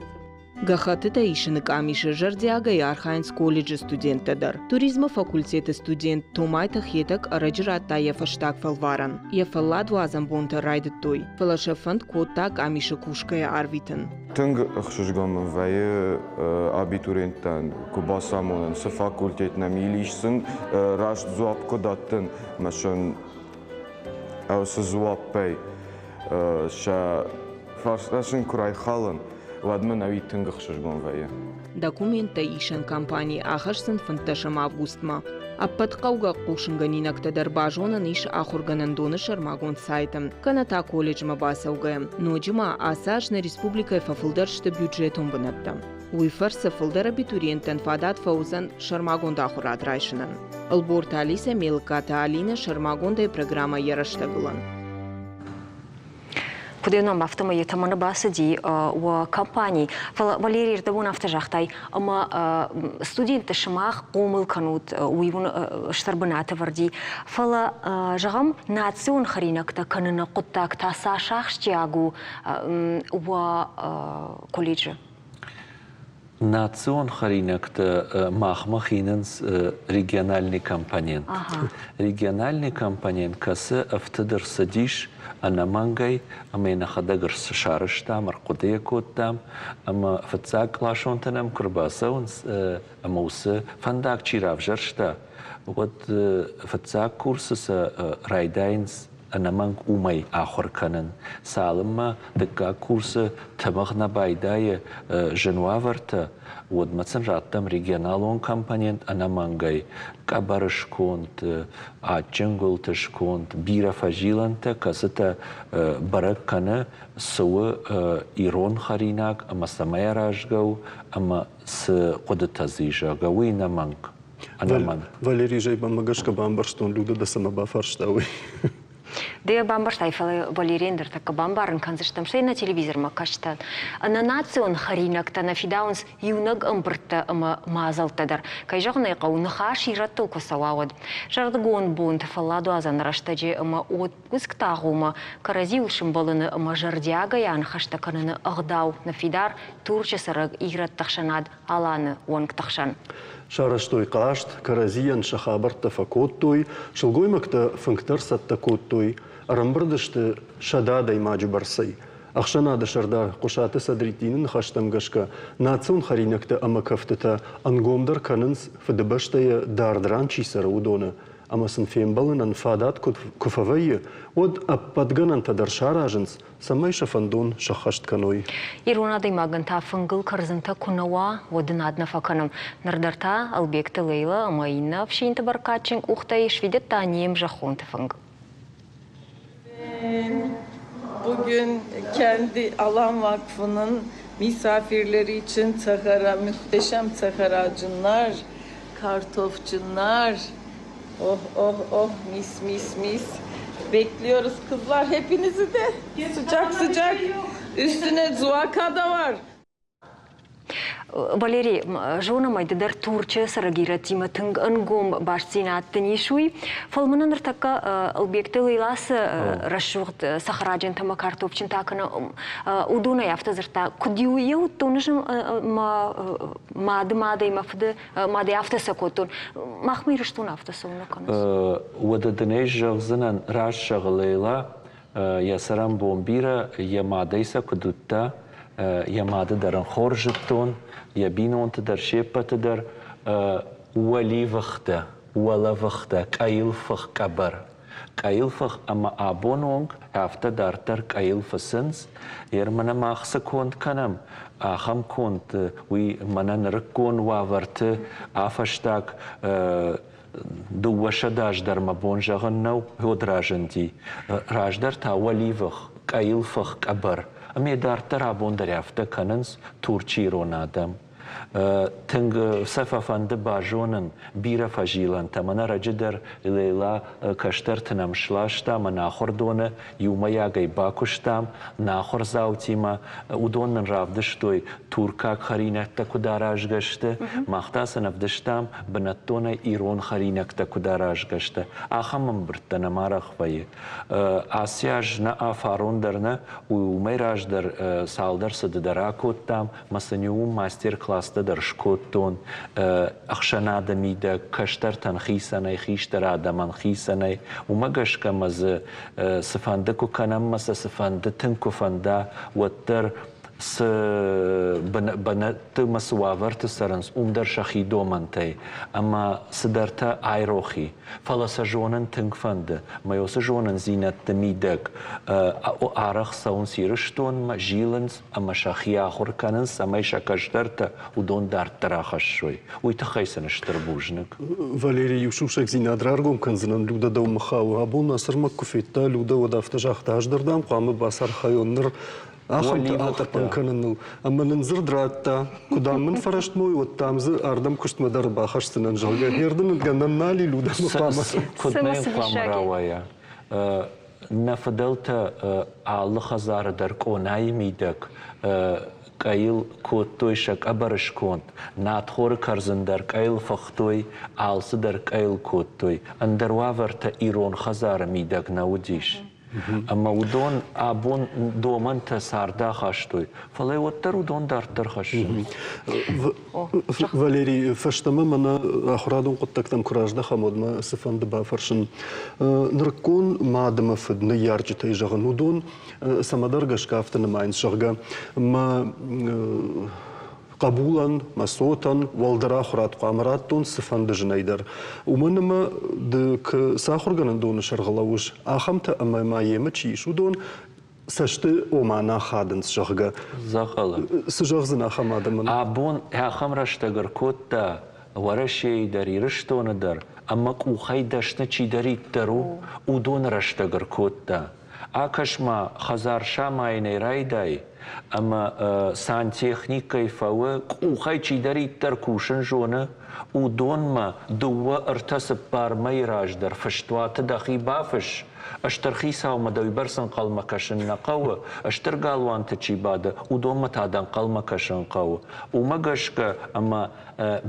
Гӕххӕттытӕ исыны къамисы зӕрдиагӕй архайынц колледжы студенттӕ дӕр. Туризмы факультеты студент Томайты Хетӕг ӕрӕджы радта йӕ фӕстаг фӕлварӕн. Йӕ фӕлладуадзӕн бонтӕ райдыдтой, фӕлӕ сӕ фӕнд кодта къамисы кусгӕйӕ арвитын. Тынг ӕхсызгон мын вӕййы абитуриенттӕн куы бацамонын, цы факультет нӕм ис сын раст дзуапп куы дӕттын ӕмӕ сын цы дзуаппӕй сӕ фарста сын куы райхалын, уӕд мын ӕви тынг ӕхсызгон вӕййы. Документтӕ исӕн компани ахӕсдзӕн 15 августмӕ. Ӕппӕт хъӕугӕ хъусынгӕнинӕгтӕ дӕр базонӕн ис ахуыргӕнӕндоны сӕрмагонд сайты, кӕнӕ та колледжмӕ бацӕугӕйӕ. Ноджы ма ацы аз нӕ республикӕйы фӕфылдӕр сты бюджетон бынӕттӕ. Уый фӕрцы фылдӕр абитуриенттӕн фадат фӕуыдзӕн сӕрмагонд ахуырад райсынӕн. Ӕлборты Алисӕ, Мелыккаты Алинӕ сӕрмагондӕй программӕ йӕ рӕстӕгылӕн. Куыд ном, афтӕмӕй йӕ тӕмӕны бацыди уӕ компани. Фӕлӕ, Валерий, ӕрдӕбон афтӕ загътай, ӕмӕ студентты сымах хъомыл кӕнут, уый уын стыр бынат ӕвӕрди. Фӕлӕ, зӕгъӕм, национ хӕринӕгтӕ кӕныны хъуыддаг та цас ахсджиаг у уӕ колледжы? Национ хӕринӕгтӕ махмӕ хинынц региональный компонент. Региональный компонент кӕцы ӕфтыд ӕрцыдис ӕнӕмӕнгӕй ӕмӕ йӕ нӕхӕдӕг сарӕзтам, ӕрхъуыды кодтам ӕмӕ фыццаг къласонтӕ нӕм куы рбацӕуынц ӕмӕ уыцы фӕндаг чи равзӕрста, уӕд фыццаг курсы сӕ райдайынц ӕнӕмӕнг уымӕй ахуыр кӕнын. Цалынмӕ дыккаг курсы тымыгъ нӕ байдайы зын уавӕртӕ, уӕдмӕ сын раттӕм регионалон компонент ӕнӕмӕнгӕй, къӕбӕры сконд, адджын гуылты сконд, бирӕ фӕзилӕнтӕ, кӕцытӕ бӕрӕг кӕны, цы у ирон хӕринаг ӕмӕ цӕмӕй аразгӕ у ӕмӕ цы хъуыдытӕ дзы ис, зӕгъгӕ, уый ӕнӕмӕнг. Ӕнӕмӕнг. Валерий Жайбанмӕ гӕсгӕ бамбӕрстон, Люда дӕ цӕмӕ бафарста, уый. Ды бамбӕрстай, фӕлӕ Валерийӕн дӕр тӕккӕ бамбарын кӕндзыстӕм, стӕй нӕ телевизормӕ кӕсджытӕн. Ӕнӕнацион хӕринӕгтӕ нӕ фидауынц иунӕг ӕмбырдтӕ ӕмӕ мадзӕлттӕ дӕр. Кӕй зӕгъын ӕй хъӕуы, ныхас ирӕттыл куы цӕуа, уӕд. Сӕрдыгон бонты фӕлладуадзӕн рӕстӕджы ӕмӕ отпускты агъоммӕ кӕрӕдзиуыл сымбӕлыны ӕмӕ зӕрдиагӕй аныхӕстӕ кӕныны ӕгъдау ныффидар Турчы цӕрӕг ирӕтты ӕхсӕнад Аланы уӕнгты хсӕн. Сарӕзтой хъазт, кӕрӕдзийӕн сӕ хабӕрттӕ фӕкодтой, сылгоймӕгтӕ фынгтӕ ӕрцӕттӕ кодтой, ӕрӕмбырд сты 100 адӕймаджы бӕрцӕй. Ӕхсӕнады сӕрдар Хъуысаты Садриддины ныхӕстӕм гӕсгӕ, национ хӕринӕгтӕ ӕмӕ кӕфтытӕ ӕнгомдӕр кӕнынц, Фыдыбӕстӕйӕ дард ран чи цӕры, уыдоны. Ӕмӕ сын фембӕлынӕн фадат куы фӕвӕййы, уӕд ӕппӕт гӕнӕнтӕ дӕр саразынц, цӕмӕй сӕ фӕндон сӕххӕст кӕной. Ирон адӕймагӕн та фынгыл кӕрдзынтӕ куы нӕ уа, уӕд ын ад нӕ фӕкӕнӕм. Ныр дӕр та Ӕлбегты Лейлӕ ӕмӕ иннӕ ӕфсинты бӕркадджын къухтӕй сфидыдта не мзӕххонты фынг. Bugün kendi Alan Vakfı'nın misafirleri için Çakara, muhteşem çakaracınlar, kartofçunlar, oh oh oh mis mis mis. Bekliyoruz kızlar hepinizi de sıcak sıcak. Üstüne zuaka da var. Валерий, зонӕм ӕй, ды дӕр Турчы цӕрӕг ирӕттимӕ тынг ӕнгом бастдзинад дын ис, уый. Фӕлӕ мӕнӕ ныртӕккӕ Ӕлбегты Лейла цы рӕсугъд цӕхӕраджынтӕ ӕмӕ картофджынтӕ кӕны, уыдонӕй афтӕ дзырдта, куыд-иу йӕ уыдтон ӕз мӕ мады мадӕй, мӕ фыды мадӕй афтӕ сӕ кодтон. Махмӕ Ирыстоны афтӕ цӕуылнӕ кӕнынц? Уӕдӕ дын ӕй зӕгъдзынӕн, раст зӕгъы Лейла, йӕ цӕрӕнбон бирӕ, йӕ мадӕй сӕ куыд уыдта, йӕ мады дӕр ын хорз зыдтон, йӕ бинонты дӕр се ппӕты дӕр уӕливыхтӕ, уӕлӕвыхтӕ, къӕйылфых къӕбӕр. Къӕйылфых ӕмӕ абон онг афтӕ дарддӕр къӕйыл фыцынц. Ер мӕнӕ мах цы конд кӕнӕм, ахӕм конд уый мӕнӕ нырыккон уавӕрты афӕстаг 200 аз дӕр мӕ бон зӕгъын нӕу, уӕд разынди. Раздӕр та уӕливых. къӕйыл фых къӕбӕр. Ӕмӕ дарддӕр абон дӕр афтӕ кӕнынц Турчы ирон адӕм. Тынг сӕ фӕфӕнды базонын бирӕ фӕзилӕнтӕ. Мӕнӕ ӕрӕджы дӕр Лейла кӕстӕрты нӕм сласта, мӕнӕ ахуырдоны иумӕйагӕй бакуыстам нӕ ахуырдзаутимӕ. Уыдон нын равдыстой, туркаг хӕринӕгтӕ куыд аразгӕ сты, мах та сын ӕвдыстам, бынӕттонӕй ирон хӕринӕгтӕ куыд аразгӕ сты. Ахӕм ӕмбырдтӕ нӕм арӕх вӕййы. Ацы аз нӕ фарон дӕр нӕ, уымӕй раздӕр цалдӕр цыды дӕр акодтам, мӕ сын иу мастер-класстӕ дӕр скодтон ӕхсӕнады мидӕг, кӕстӕртӕн хицӕнӕй, хистӕр адӕмӕн хицӕнӕй. Уымӕ гӕсгӕ мӕ дзы цыфӕнды куы кӕнӕм мӕ сӕ цыфӕнды тынг куы фӕнда, уӕддӕр цы бынӕтты мӕ цы уавӕрты цӕрынц, уым дӕр сӕхи домӕнтӕй ӕмӕ цыдӕртӕ айрох и. Фӕлӕ сӕ зонын тынг фӕнды. Мӕ уыцы зонындзинӕдты мидӕг арӕх цӕуынц Ирыстонмӕ, зилынц ӕмӕ сӕхи ахуыр кӕнынц, цӕмӕй сӕ кӕстӕртӕ уыдон дарддӕр ахӕссой. Уый тыххӕй сын стыр бузныг. Валерий, иу сусӕгдзинад раргом кӕндзынӕн Людӕ дӕумӕ хауы. Абон ацы ӕрмӕг куы федта Людӕ, уӕд афтӕ загъта, ӕз дӕр дам хъуамӕ бацархайон ныр ахӕмтӕ атъӕпӕн кӕныныл. Ӕмӕ нын дзырд радта, куы дам мын фӕрӕстмой, уӕд дам дзы ардӕм куыстмӕ дӕр бахӕсдзынӕн, зӕгъгӕ. Хердын нал и Людӕ хъуамӕ. Куыд нӕ хъуамӕ рауайа? Нӕ фыдӕлтӕ алы хӕдзары дӕр къонайы мидӕг къӕйыл кодтой сӕ къӕбӕры сконд, надхоры кӕрдзын дӕр къӕйыл фыхтой, алцы дӕр къӕйыл кодтой. Ӕндӕр уавӕртӕ ирон хӕдзары мидӕг нӕ уыдис. Ӕмӕ уыдон абон домӕнтӕ царды ахастой, фӕлӕ уӕддӕр уыдон дарддӕр хӕссынц. Валерий, фӕстӕмӕ мӕнӕ ахуырадон хъуыддӕгтӕм куы раздӕхӕм, уӕд мӕ цы фӕнды бафӕрсын. Нырыккон мад ӕмӕ фыд ныййарджытӕй зӕгъын, уыдон цӕмӕдӕр гӕсгӕ афтӕ нымайынц, зӕгъгӕ, мӕ хъӕбулӕн, мӕ цотӕн уӕлдӕр ахуырад хъуамӕ раттон цыфӕнды зынӕй дӕр. Уымӕн ӕмӕ ды цы ахуыргӕнӕндоны сӕргълӕууыс, ахӕмтӕ ӕмӕ ма йемӕ чи ис, уыдон цӕсты ома нӕ ахадынц, зӕгъгӕ. Дзӕгъӕлы. Цы зӕгъдзынӕ ахӕм адӕмӕн? Абон ахӕм рӕстӕг ӕркодта Уӕрӕсейы дӕр, Ирыстоны дӕр, ӕмӕ къухӕй дӕсны чидӕриддӕр у, уыдоны рӕстӕг ӕркодта. Акӕс-ма, хӕдзар самайынӕй райдай, ӕмӕ сантехникӕй фӕуы, къухӕй чидӕриддӕр кусын зоны, уыдонмӕ дыууӕ, ӕртӕ, цыппар мӕйы раздӕр фыстуаты дӕхи бафысс, стыр хицаумӕ дӕ уыйбӕрц ӕнхъӕлмӕ кӕсын нӕ хъӕуы, стыр галуанты чи бады, уыдонмӕ та дӕ ӕнхъӕлмӕ кӕсын хъӕуы. Уымӕ гӕсгӕ ӕмӕ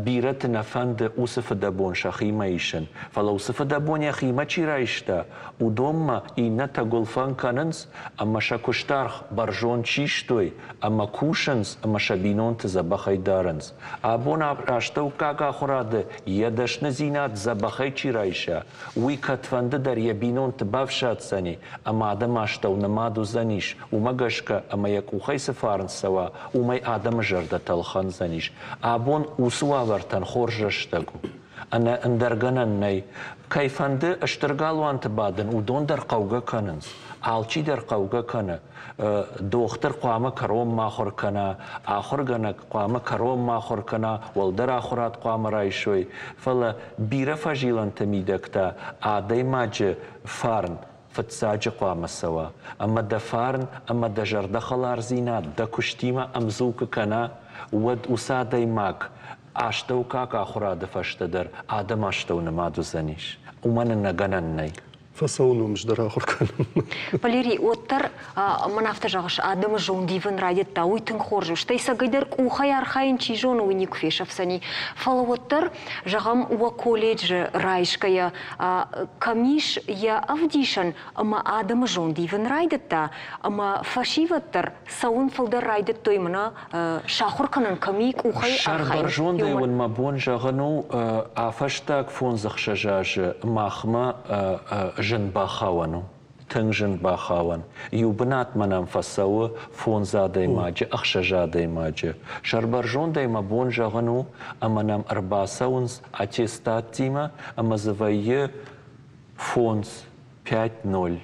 бирӕты нӕ фӕнды уыцы фыдӕбон сӕхимӕ исын, фӕлӕ уыцы фыдӕбон йӕхимӕ чи райста, уыдонмӕ иннӕтӕ гуылфӕн кӕнынц ӕмӕ сӕ куыстаргъ бӕрзонд систой ӕмӕ кусынц ӕмӕ сӕ бинонты дзӕбӕхӕй дарынц. Абон астӕуккаг ахуырады йӕ дӕсныдзинад дзӕбӕхӕй чи райса, уый кӕдфӕнды дӕр йӕ бинонты бафсаддзӕни ӕмӕ адӕмы астӕу нымад уыдзӕнис, уымӕ гӕсгӕ ӕмӕ йӕ къухӕй цы фарн цӕуа, уымӕй адӕмы зӕрдӕтӕ ӕлхӕндзӕнис. Абон уыцы уавӕртӕн хорз рӕстӕг у. Ӕнӕ ӕндӕр гӕнӕн нӕй. Кӕй фӕнды стыр галуанты бадын, уыдон дӕр хъӕугӕ кӕнынц. Алчи дӕр хъӕугӕ кӕны. Дохтыр хъуамӕ кӕронмӕ ахуыр кӕна, ахуыргӕнӕг хъуамӕ кӕронмӕ ахуыр кӕна, уӕлдӕр ахуырад хъуамӕ райсой. Фӕлӕ бирӕ фӕзилӕнты мидӕг та адӕймаджы фарн фыццаджы хъуамӕ цӕуа. Ӕмӕ дӕ фарн ӕмӕ дӕ зӕрдӕхӕлардзинад дӕ куыстимӕ ӕмдзу куы кӕна, уӕд уыцы адӕймаг астӕуккаг ахуырады фӕстӕ дӕр адӕм астӕу нымад уыдзӕнис. Уымӕн ын нӕ гӕнӕн нӕй. Фӕцӕуын уым ӕз дӕр ахуыр кӕнын. Валерий, уӕддӕр мӕн афтӕ зӕгъыс, адӕмы зонд ивын райдыдта, уый тынг хорз у. Стӕй цӕгӕйдӕр къухӕй архайын чи зоны, уый никуы фесӕфдзӕни. Фӕлӕ уӕддӕр, зӕгъӕм, уӕ колледжы райсгӕйӕ кӕм ис йӕ ӕвдисӕн ӕмӕ адӕмы зонд ивын райдыдта, ӕмӕ фӕсивӕд дӕр цӕуын фылдӕр райдыдтой мӕнӕ сахуыр кӕнын кӕм и къухӕй архайын. Сӕрбӕрзондӕй уын мӕ бон зӕгъын у, а-фӕстаг фондзӕхсӕз азы махмӕ зын бахауӕн у. Тынг зын бахауӕн. Иу бынатмӕ нӕм фӕцӕуы фондз адӕймаджы, ӕхсӕз адӕймаджы. Сӕрбӕрзондӕй мӕ бон зӕгъын у, ӕмӕ нӕм ӕрбацӕуынц аттестаттимӕ ӕмӕ дзы вӕййы фондз, пять ноль.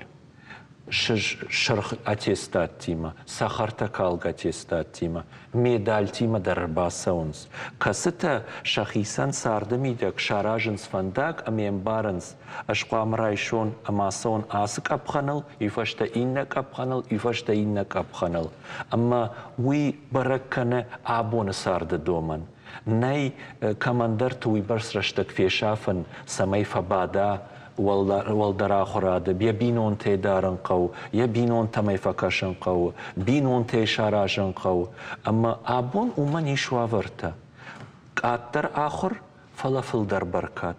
Сырх аттестаттимӕ, цӕхӕртӕ калгӕ аттестаттимӕ, медальтимӕ дӕр ӕрбацӕуынц, кӕцытӕ сӕхицӕн царды мидӕг саразынц фӕндаг ӕмӕ ӕмбарынц, ӕз хъуамӕ райсон ӕмӕ ацӕуон ацы къӕпхӕныл, уый фӕстӕ иннӕ къӕпхӕныл, уый фӕстӕ иннӕ къӕпхӕныл. Ӕмӕ уый бӕрӕг кӕны абоны царды домӕн. Нӕй кӕмӕндӕрты уыйбӕрц рӕстӕг фесафын, цӕмӕй фӕбада уӕлдӕр ахуырады, йӕ бинонтӕй дарын хъӕуы, йӕ бинонтӕм ӕй фӕкӕсын хъӕуы, бинонтӕй саразын хъӕуы. Ӕмӕ абон уымӕн ис уавӕртӕ. Къаддӕр ахуыр, фӕлӕ фылдӕр бӕркад.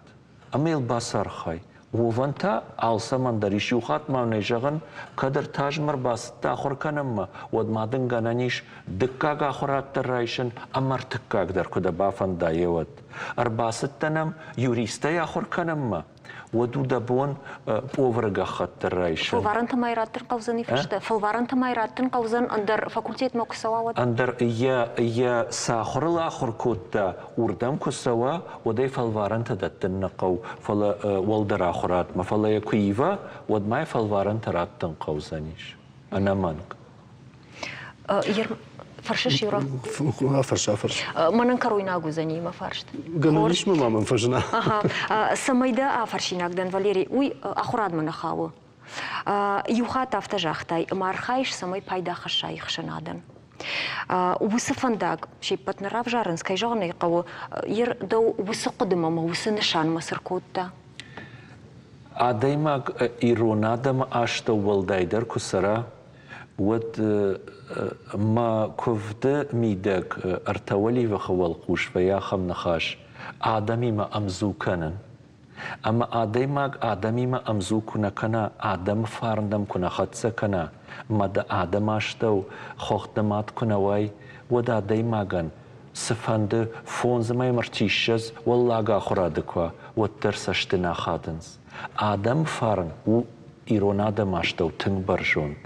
Ӕмӕ йыл бацархай. Уовӕн та алцӕмӕн дӕр ис. Иу хатт ма нӕ зӕгъын, кӕд ӕртазмӕ ӕрбацыдтӕ ахуыр кӕнынмӕ, уӕд ма дын гӕнӕн ис дыккаг ахуырад дӕр райсын ӕмӕ ӕртыккаг дӕр, куы дӕ бафӕнда, еуӕд. Ӕрбацыдтӕ нӕм юристӕй ахуыр кӕнынмӕ, уӕд у дӕ бон пъовыры гӕххӕтт дӕр райсын. Фӕлварӕнтӕ ма раттын хъӕудзӕн фӕстӕ? Фӕлварӕнтӕ ма раттын хъӕудзӕн ӕндӕр факультетмӕ куы цӕуа, уӕд? Ӕндӕр йӕ йӕ цы ахуырыл ахуыр кодта, уырдӕм куы цӕуа, уӕд ӕй фӕлварӕнтӕ дӕттын нӕ хъӕуы, фӕлӕ уӕлдӕр ахуырадмӕ. Фӕлӕ йӕ куы ива, уӕд ма йӕ фӕлварӕнтӕ раттын хъӕудзӕнис. Ӕнӕмӕнг. Фӕрсыс, Юра? Афӕрс, афӕрс. Мӕнӕн кӕройнаг уыдзӕни мӕ фарст. Гӕнӕн ис мӕ ма мӕм фӕзына. Цӕмӕй дӕ афӕрсинаг дӕн, Валерий, уый ахуырадмӕ нӕ хауы. Иу хатт афтӕ загътай, ӕмӕ архайыс, цӕмӕй пайда хӕссай ӕхсӕнадӕн. Уыцы фӕндаг се ппӕт нӕ равзарынц, кӕй зӕгъын ӕй хъӕуы, ер дӕу уыцы хъуыдымӕ ӕмӕ уыцы нысанмӕ цы ркодта? Адӕймаг ирон адӕмы астӕу уӕлдайдӕр куы цӕра, уӕд мӕ куывды мидӕг ӕртӕ уӕливыхы уӕлхъус вӕййы ахӕм ныхас: адӕмимӕ ӕмдзу кӕнын. Ӕмӕ адӕймаг адӕмимӕ ӕмдзу куы нӕ кӕна, адӕмы фарн дӕм куы нӕ хӕццӕ кӕна, ӕмӕ дӕ адӕмы астӕу хохдымад куы нӕ уай, уӕд адӕймагӕн цыфӕнды фондз ӕмӕ ӕртиссӕдз уӕллаг ахуырады куы уа, уӕддӕр цӕсты нӕ ахадынц. Адӕмы фарн у ирон адӕмы астӕу тынг бӕрзонд.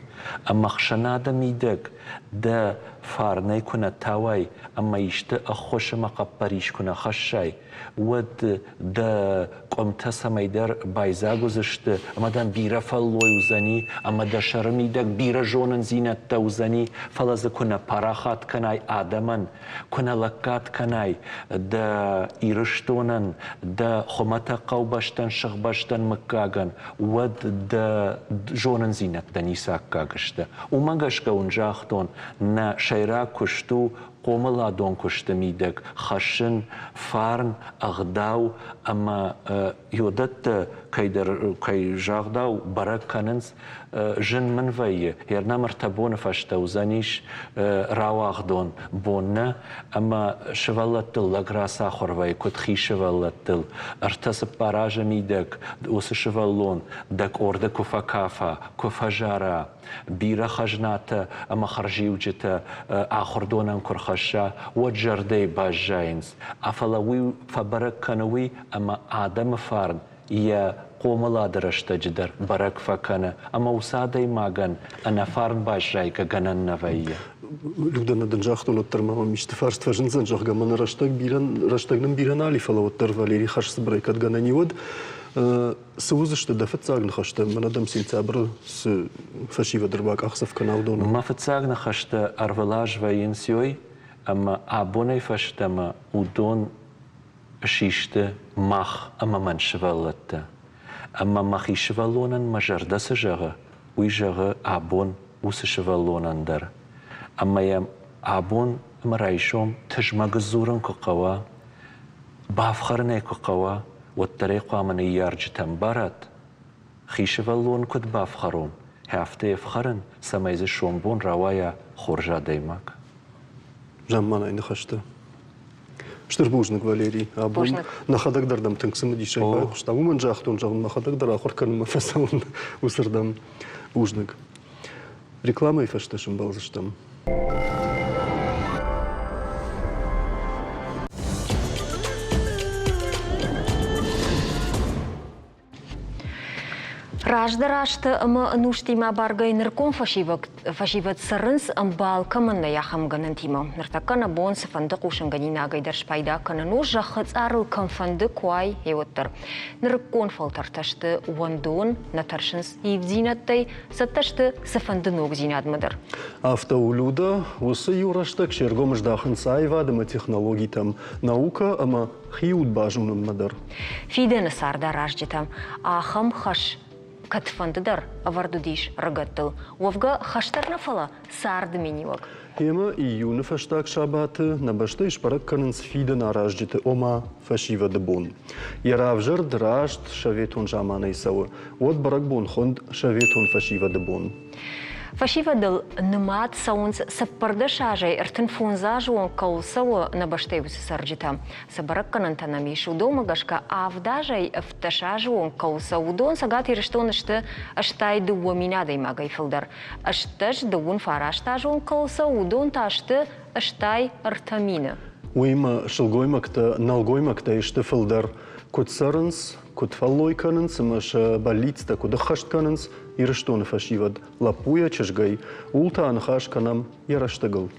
Ӕмӕ ӕхсӕнады мидӕг дӕ фарнӕй куы нӕ тауай ӕмӕ исты ӕххуыс ӕмӕ хъӕппӕрис куы нӕ хӕссай, уӕд дӕ къуымтӕ цӕмӕйдӕр байдзаг уыдзысты ӕмӕ дӕм бирӕ фӕллой уыдзӕни ӕмӕ дӕ сӕры мидӕг бирӕ зонындзинӕдтӕ уыдзӕни, фӕлӕ дзы куы нӕ парахат кӕнай адӕмӕн, куы нӕ лӕггад кӕнай дӕ Ирыстонӕн, дӕ хуымӕтӕг хъӕубӕстӕн, сыхбӕстӕн, мыггагӕн, уӕд дӕ зонындзинӕдтӕ ницы аккаг сты. Уымӕ гӕсгӕ уын загътон, нӕ сӕйраг куыст у хъомыладон куысты мидӕг хӕссын фарн, ӕгъдау ӕмӕ йодӕттӕ кӕйдӕр кӕй загъдау бӕрӕг кӕнынц. Зын мын вӕййы, ернӕм ӕртӕ боны фӕстӕ уыдзӕнис рауагъдон бон нӕ, ӕмӕ сывӕллӕттыл лӕг рацахуыр вӕййы, куыд хи сывӕллӕттыл. Ӕртӕ-цыппар азы мидӕг уыцы сывӕллон дӕ къорды куы фӕкафа, куы фӕзара, бирӕ хӕзнатӕ ӕмӕ хӕрзиуджытӕ ахуырдонӕн куы рхӕсса, уӕд зӕрдӕйы баззайынц. Фӕлӕ уый фӕбӕрӕг кӕны уый, ӕмӕ адӕмы фарн йӕ хъомылады рӕстӕджы дӕр бӕрӕг фӕкӕны, ӕмӕ уыцы адӕймагӕн ӕнӕфарн баззайгӕ гӕнӕн нӕ вӕййы. Людӕ, дын загътон, уӕддӕр ма мӕм исты фарст фӕзындзӕн, зӕгъгӕ, мӕнӕ рӕстӕг бирӕ, рӕстӕг нын бирӕ нал и, фӕлӕ уӕддӕр Валерий хӕрзцыбырӕй кӕд гӕнӕн и, уӕд Цы уыдзысты дӕ фыццаг ныхӕстӕ, мӕнӕ дӕм сентябры цы фӕсивӕд ӕрбакъахдзӕф кӕна, уыдоны? Мӕ фыццаг ныхӕстӕ ӕрвылаз вӕййынц ёй, ӕмӕ абонӕй фӕстӕмӕ уыдон систы мах ӕмӕ мӕн сывӕллӕттӕ. Ӕмӕ мӕхи сывӕллонӕн мӕ зӕрдӕ цы зӕгъы, уый зӕгъы абон уыцы сывӕллонӕн дӕр. Ӕмӕ йӕм абон ӕмӕ райсом тызмӕг дзурын куы хъӕуа, бафхӕрын ӕй куы хъӕуа, уӕддӕр ӕй хъуамӕ ныййарджытӕм барат, хи сывӕллон куыд бафхӕрон, афтӕ йӕ фхӕрын, цӕмӕй дзы сомбон рауайа хорз адӕймаг. Замманай ныхӕстӕ. Стыр бузныг, Валерий. Абон нӕхӕдӕг дӕр дӕм тынг цымыдисӕй байхъуыстам. Уымӕн загътон, зӕгъын, мӕхӕдӕг дӕр ахуыр кӕнынмӕ фӕцӕуын уыцырдӕм. Бузныг. Рекламӕйы фӕстӕ сӕмбӕлдзыстӕм. Раздӕр азты ӕмӕ ӕнустимӕ баргӕ нырыккон фӕсивӕд цӕрынц ӕмбал кӕмӕн нӕй, ахӕм гӕнӕнтимӕ. Ныртӕккӕ нӕ бон цыфӕнды хъусынгӕнинагӕй дӕр спайда кӕнын у, зӕххы цъарыл кӕмфӕнды куы уай, уӕддӕр. Нырыккон фӕлтӕртӕ сты уӕндон, нӕ тӕрсынц ивддзинӕдтӕй, цӕттӕ сты цыфӕнды ногдзинадмӕ дӕр. Афтӕ у Людӕ, уыцы иу рӕстӕг се ргом здахынц аивад ӕмӕ технологитӕм, наукӕ ӕмӕ хи уд базонынмӕ дӕр. Фидӕны цардаразджытӕм ахӕм хӕс кӕдфӕнды дӕр ӕвӕрд уыдис рыгӕттыл. Уӕвгӕ, хӕстӕр нӕ, фӕлӕ царды миниуӕг. Ӕмӕ июны фӕстаг сабаты нӕ бӕстӕйы сбӕрӕг кӕнынц фидӕн аразджыты, ома фӕсивӕды бон. Йӕ равзӕрд раст советон заманӕй цӕуы, уӕд бӕрӕгбон хуынд Советон фӕсивӕды бон. Фӕсивӕдыл нымад цӕуынц 14 азӕй 35 азы онг кӕуыл цӕуы нӕ бӕстӕйы уыцы цӕрджытӕ. Цы бӕрӕггӕнӕнтӕ нӕм ис, уыдонмӕ гӕсгӕ авд азӕй 17 азы онг кӕуыл цӕуы, уыдон Цӕгат Ирыстоны сты 82 000 адӕймагӕй фылдӕр. 18 39 азы онг кӕуыл цӕуы, уыдон та сты 83 000. Уыимӕ сылгоймӕгтӕ нӕлгоймӕгтӕй сты фылдӕр. Куыд цӕрынц, куыд фӕллой кӕнынц ӕмӕ сӕ бӕллицтӕ куыд ӕххӕст кӕнынц Ирыстоны фӕсивӕд лӕппуйӕ, чызгӕй, ууыл та ныхас кӕнӕм йӕ рӕстӕгыл.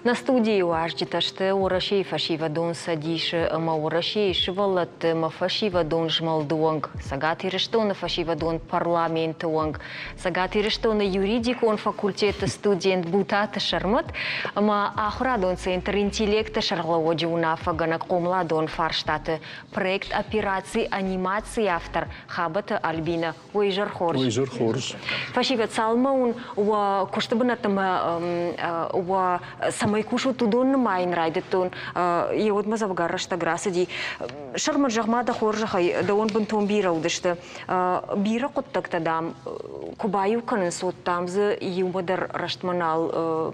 Нӕ студийы уазджытӕ сты Уӕрӕсейы фӕсивӕдон цӕдисы ӕмӕ Уӕрӕсейы сывӕллӕтты ӕмӕ фӕсивӕдон змӕлды уӕнг, Цӕгат Ирыстоны фӕсивӕдон парламенты уӕнг, Цӕгат Ирыстоны юридикон факультеты студент Бутаты Сӕрмӕт ӕмӕ ахуырадон центр «Интеллект»-ы сӕргълӕууӕджы уынаффӕгӕнӕг хъомыладон фарстаты проект операци анимацийы автор Хабӕты Альбинӕ. Уый изӕр хорз. Уый изӕр хорз. Фӕсивӕд, цалынмӕ уын уӕ куысты бынӕттӕ уӕ цӕмӕй кусут, уыдон нымайын райдыдтон. Йеуӕдмӕ дзӕвгар рӕстӕг рацыди. Сӕрмӕт, зӕгъ-ма дӕ хорзӕхӕй, дӕуӕн бынтон бирӕ уыдысты. Бирӕ хъуыддӕгтӕ, дам, куы баиу кӕнынц, уӕд, дам, дзы иумӕ дӕр рӕстмӕ нал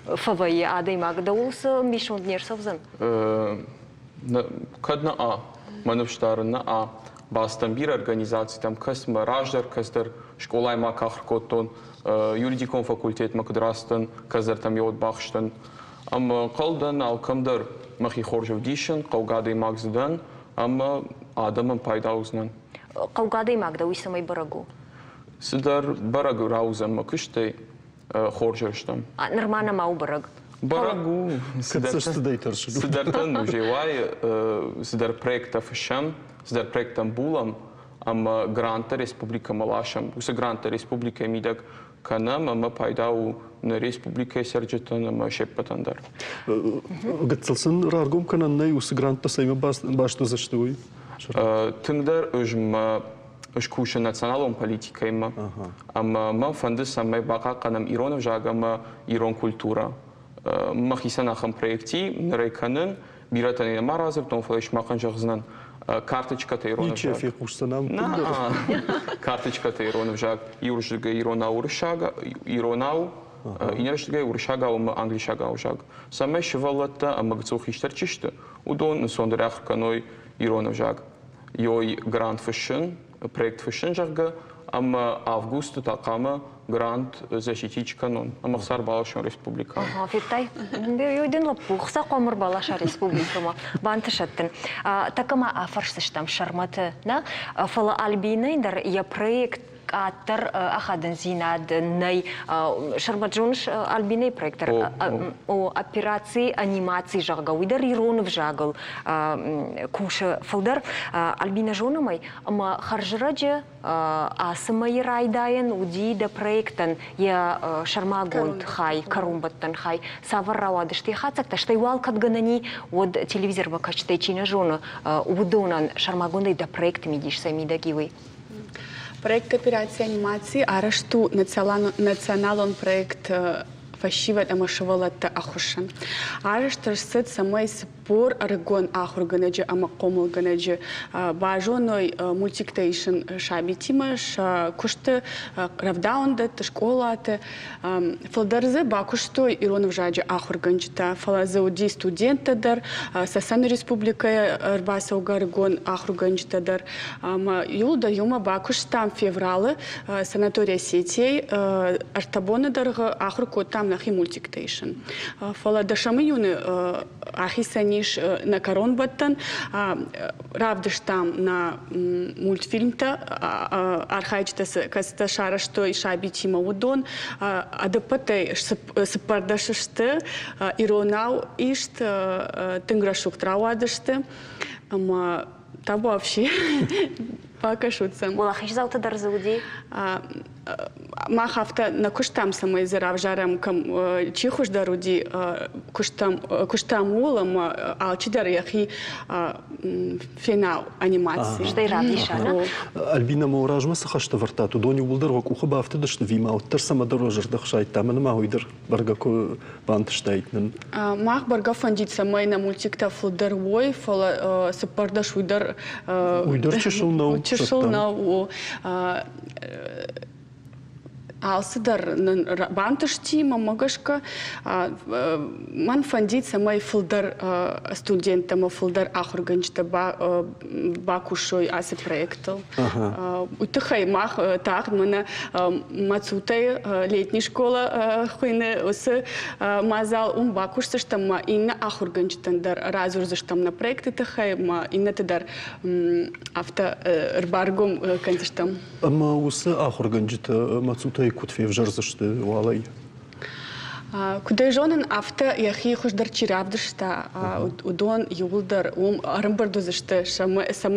фӕвӕййы адӕймаг. Дӕуыл цы ӕмбисонд не рцӕудзӕн? Кӕд нӕ а, мӕ ныфс дарын нӕ а, бацыдтӕн бирӕ организацитӕм, кӕцымӕ раздӕр кӕцыдӕр скъолайы ма кахр кодтон, юридикон факультетмӕ куыд рацыдтӕн, кӕцыдӕртӕм йод бахызтӕн. Ӕмӕ ӕнхъӕл дӕн, алкӕмдӕр мӕхи хорз ӕвдисын, хъӕугӕ адӕймаг дзы дӕн ӕмӕ адӕмӕн пайда уыдзынӕн. Хъӕугӕ адӕймаг дӕ уый цӕмӕй бӕрӕг у? Цыдӕр бӕрӕг рауыдзӕн мӕ куыстӕй, хорз ӕрстӕм. Нырма нӕма у бӕрӕг. Бӕрӕг у. Цыдӕртӕн уже уайы, цыдӕр проекттӕ фыссӕм, цыдӕр проекттӕм булӕм ӕмӕ гранттӕ республикӕмӕ ласӕм. Уыцы гранттӕ республикӕйы мидӕг кӕнӕм ӕмӕ пайда у нӕ республикӕйы цӕрджытӕн ӕмӕ се ппӕтӕн дӕр. Гыццыл сын раргом кӕнӕн нӕй, уыцы гранттӕ цӕимӕ баст уыдзысты, уый? Тынгдӕр ӕз мӕ скусын националон политикӕимӕ ӕмӕ мӕ фӕнды, цӕмӕй бахъахъхъӕнӕм ирон ӕвзаг ӕмӕ ирон культурӕ. Мӕхицӕн ахӕм проекти нырӕй кӕнын, бирӕтӕн ӕй нӕма радзырдтон, фӕлӕ сымахӕн зӕгъдзынӕн, карточкӕтӕ ирон ӕвзаг. Ничи фехъусдзӕн ам. Карточкӕтӕ ирон ӕвзаг иурсдыгӕй иронау уырыссаг, иронау, иннӕрсдыгӕй уырыссагау ӕмӕ англисагау ӕвзаг. Цӕмӕй сывӕллӕттӕ ӕмӕ гыццыл хистӕр чи сты, уыдон ӕнцондӕр ахуыр кӕной ирон ӕвзаг. Йой грант фыссын, проект фыссын, зӕгъгӕ, ӕмӕ августы та хъуамӕ грант защитить кӕнон ӕмӕ хца ӕрбаласон республикӕмӕ. Ага, федтай? Ой дын лӕппу, хца хъуамӕ ӕрбаласа республикӕмӕ. Бантысӕд дын. Тӕккӕ ма афӕрсдзыстӕм Сӕрмӕты, нӕ? Фӕлӕ Альбинӕйӕн дӕр йӕ проект къаддӕр ахадындзинад нӕй. Сӕрмӕт, зоныс Альбинӕйы проект дӕр? О, операци анимаци, зӕгъгӕ, уый дӕр ирон ӕвзагыл кусы фылдӕр. Альбинӕ, зонӕм ӕй, ӕмӕ хӕрзрӕджы ацы мӕйы райдайӕн уыди дӕ проектӕн йӕ сӕрмагонд хай, кӕронбӕттӕн хай. Цавӕр рауадысты йӕ хатдзӕгтӕ, стӕй уал кӕд гӕнӕн и, уӕд телевизормӕ кӕсджытӕй чи нӕ зоны, уыдонӕн сӕрмагондӕй дӕ проекты мидис цӕй мидӕг и, уый? Проект кооперации анимации арӕзт у националон проект фӕсивӕд ӕмӕ сывӕллӕтты ӕххуысӕн. Арӕзт ӕрцыд, цӕмӕй 40 ӕрыгон ахуыргӕнӕджы ӕмӕ хъомылгӕнӕджы базоной мультиктӕ исын сабитимӕ, сӕ куысты рӕвдауӕндӕтты, скъолаты. Фылдӕр дзы бакуыстой ирон ӕвзаджы ахуыргӕнджытӕ, фӕлӕ дзы уыди студенттӕ дӕр, Цӕцӕны республикӕйӕ ӕрбацӕугӕ ӕрыгон ахуыргӕнджытӕ дӕр. Ӕмӕ иуылдӕр иумӕ бакуыстам февралы санаторий Осетияйы ӕртӕ боны дӕргъы ахуыр кодтам нӕхи мультиктӕ исын. Фӕлӕ дӕсӕм июны ахицӕн ис нӕ кӕронбӕттӕн. Равдыстам нӕ мультфильмтӕ, архайджытӕ кӕцытӕ сарӕзтой сабитимӕ, уыдон. Ӕдӕппӕтӕй 14 сты иронау ист, тынг рӕсугъд рауадысты. Ӕмӕ табуафси бакӕсут сӕм. Уӕлахиздзаутӕ дӕр дзы уыди? Мах афтӕ нӕ куыстам, цӕмӕй дзы равзарӕм, кӕм чи хуыздӕр уыди, куыстам, куыстам ууыл, ӕмӕ алчидӕр йӕхи фена анимаци. Стӕй равдиса, нӕ? Альбина, ма размӕ цы хӕстӕ ӕвӕрдтат, уыдон иууылдӕр уӕ къухы бафтыдысты ӕви ма уӕддӕр цӕмӕдӕр уӕ зӕрдӕ хсайдта, мӕнӕ ма уый дӕр бӕргӕ куы бантыстаид нын. Мах бӕргӕ фӕндид, цӕмӕй нӕ мультиктӕ фылдӕр уой, фӕлӕ 14 уый дӕр Уый дӕр чысыл нӕу. Чысыл нӕу. Алцыдӕр нын бантысти, мӕнмӕ гӕсгӕ. Мӕн фӕндид, цӕмӕй фылдӕр студенттӕ ӕмӕ фылдӕр ахуыргӕнджытӕ бакусой ацы проектыл. Уый тыххӕй мах тагъд мӕнӕ Мацутӕйы летний школа хуыйны уыцы мадзал, уым бакусдзыстӕм ма иннӕ ахуыргӕнджытӕн дӕр радзурдзыстӕм нӕ проекты тыххӕй, ма иннӕты дӕр афтӕ ӕрбаргом кӕндзыстӕм. Ӕмӕ уыцы ахуыргӕнджытӕ Мацутӕйы куыд февзӕрдзысты уалӕй? Куыд ӕй зонын, афтӕ йӕхи хуыздӕр чи равдыста, уыдон иууылдӕр уым ӕрӕмбырд уыдзысты, цӕмӕй сӕ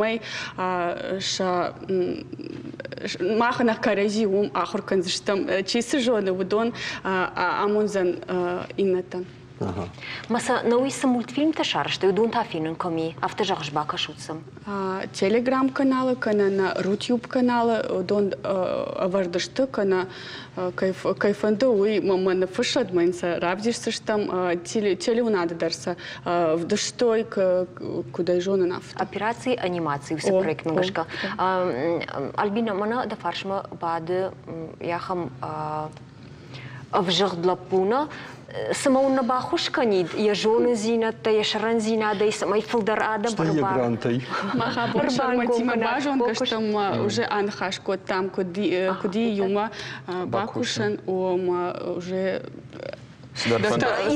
мах нӕ кӕрӕдзи уым ахуыр кӕндзыстӕм. Чи цы зоны, уыдон амондзӕн иннӕтӕн. Ма сӕ науи цы мультфильмтӕ сарӕзтой, уыдон та фенын кӕм и? Афтӕ зӕгъыс, бакӕсут сӕм. Телеграм-каналы кӕнӕ нӕ Рутюб-каналы уыдон ӕвӕрд сты, кӕнӕ кӕй фӕнды, уый мӕ ныффыссӕд, мӕ йын сӕ равдисдзыстӕм. Телеуынады дӕр сӕ вдыстой, куыд ӕй зонын, афтӕ. Операци анимаци уыцы проектмӕ гӕсгӕ. Альбина, мӕнӕ дӕ фарсмӕ бады ахӕм ӕвзыгъд лӕппу нӕ, цымӕ уын нӕ баххуыс кӕнид йӕ зонындзинӕдтӕ, йӕ сӕрӕндзинадӕй, цӕмӕй фылдӕр адӕм Стӕй йӕ грантӕй. Мах абон Сӕрмӕтимӕ базонгӕ стӕм, уже аныхас кодтам, куыд и иумӕ бакусын, омӕ уже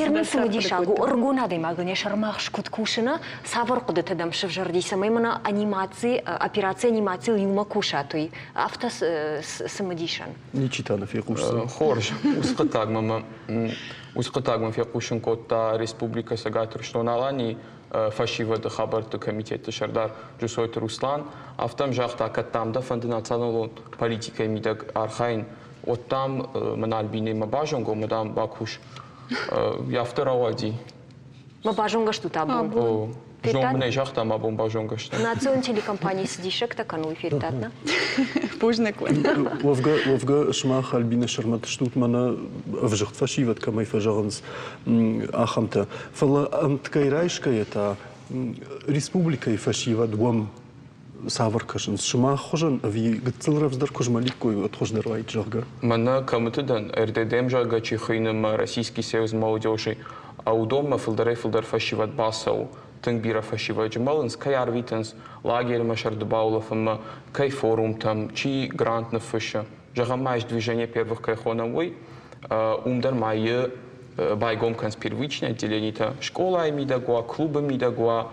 Ирмӕ цымыдисаг у, ӕрыгон адӕймагӕн йӕ сӕрмагъз куыд кусыны, цавӕр хъуыдытӕ дӕм сывзӕрди, цӕмӕй мӕнӕ анимаци, операци анимацийыл иумӕ кусат, уый афтӕ цымыдисӕн. Ничи та нӕ фехъусдзӕн. Хорз. Уыцы хъуыддагмӕ мӕ уыцы хъуыддагмӕ фехъусын кодта Республикӕ Цӕгат Ирыстон-Аланийы фӕсивӕды хабӕртты комитеты сӕрдар Джусойты Руслан. Афтӕ мын загъта, кӕд дам дӕ фӕнды националон политикӕйы мидӕг архайын, уӕд дам мын Альбинӕимӕ базонгӕ ӕмӕ дам бакус. Афтӕ рауади. Ма базонгӕ стут абон? Зон мын ӕй загъта, мӕ бон базонгӕ стӕм. Национ телекомпанийы цы диссӕгтӕ кӕны, уый федтат, нӕ? Бузныг уын. Уӕвгӕ, уӕвгӕ сымах Альбина Сӕрмӕт стут мӕнӕ ӕвзыгъд фӕсивӕд кӕмӕй фӕзӕгъынц, ахӕмтӕ. Фӕлӕ ӕмткӕй райсгӕйӕ та республикӕйы фӕсивӕд уӕм цавӕр кӕсынц? Сымах хуызӕн ӕви гыццыл рӕвдздӕр куы змӕликкой, уӕд хуыздӕр уаид, зӕгъгӕ? Мӕнӕ кӕмыты дӕн, РДДМ, зӕгъгӕ, чи хуыйны мӕ Российский союз молодежи, а уыдонмӕ фылдӕрӕй-фылдӕр фӕсивӕд бацӕуы. Тынг бирӕ фӕсивӕд змӕлынц, кӕй арвитынц лагерьмӕ сӕрды баулӕфынмӕ, кӕй форумтӕм, чи грант ныффыссы. Зӕгъӕм ма ис движение первых кӕй хонӕм, уый. Уым дӕр ма йы байгом кӕнынц первичное отделение-тӕ скъолайы мидӕг уа, клубы мидӕг уа,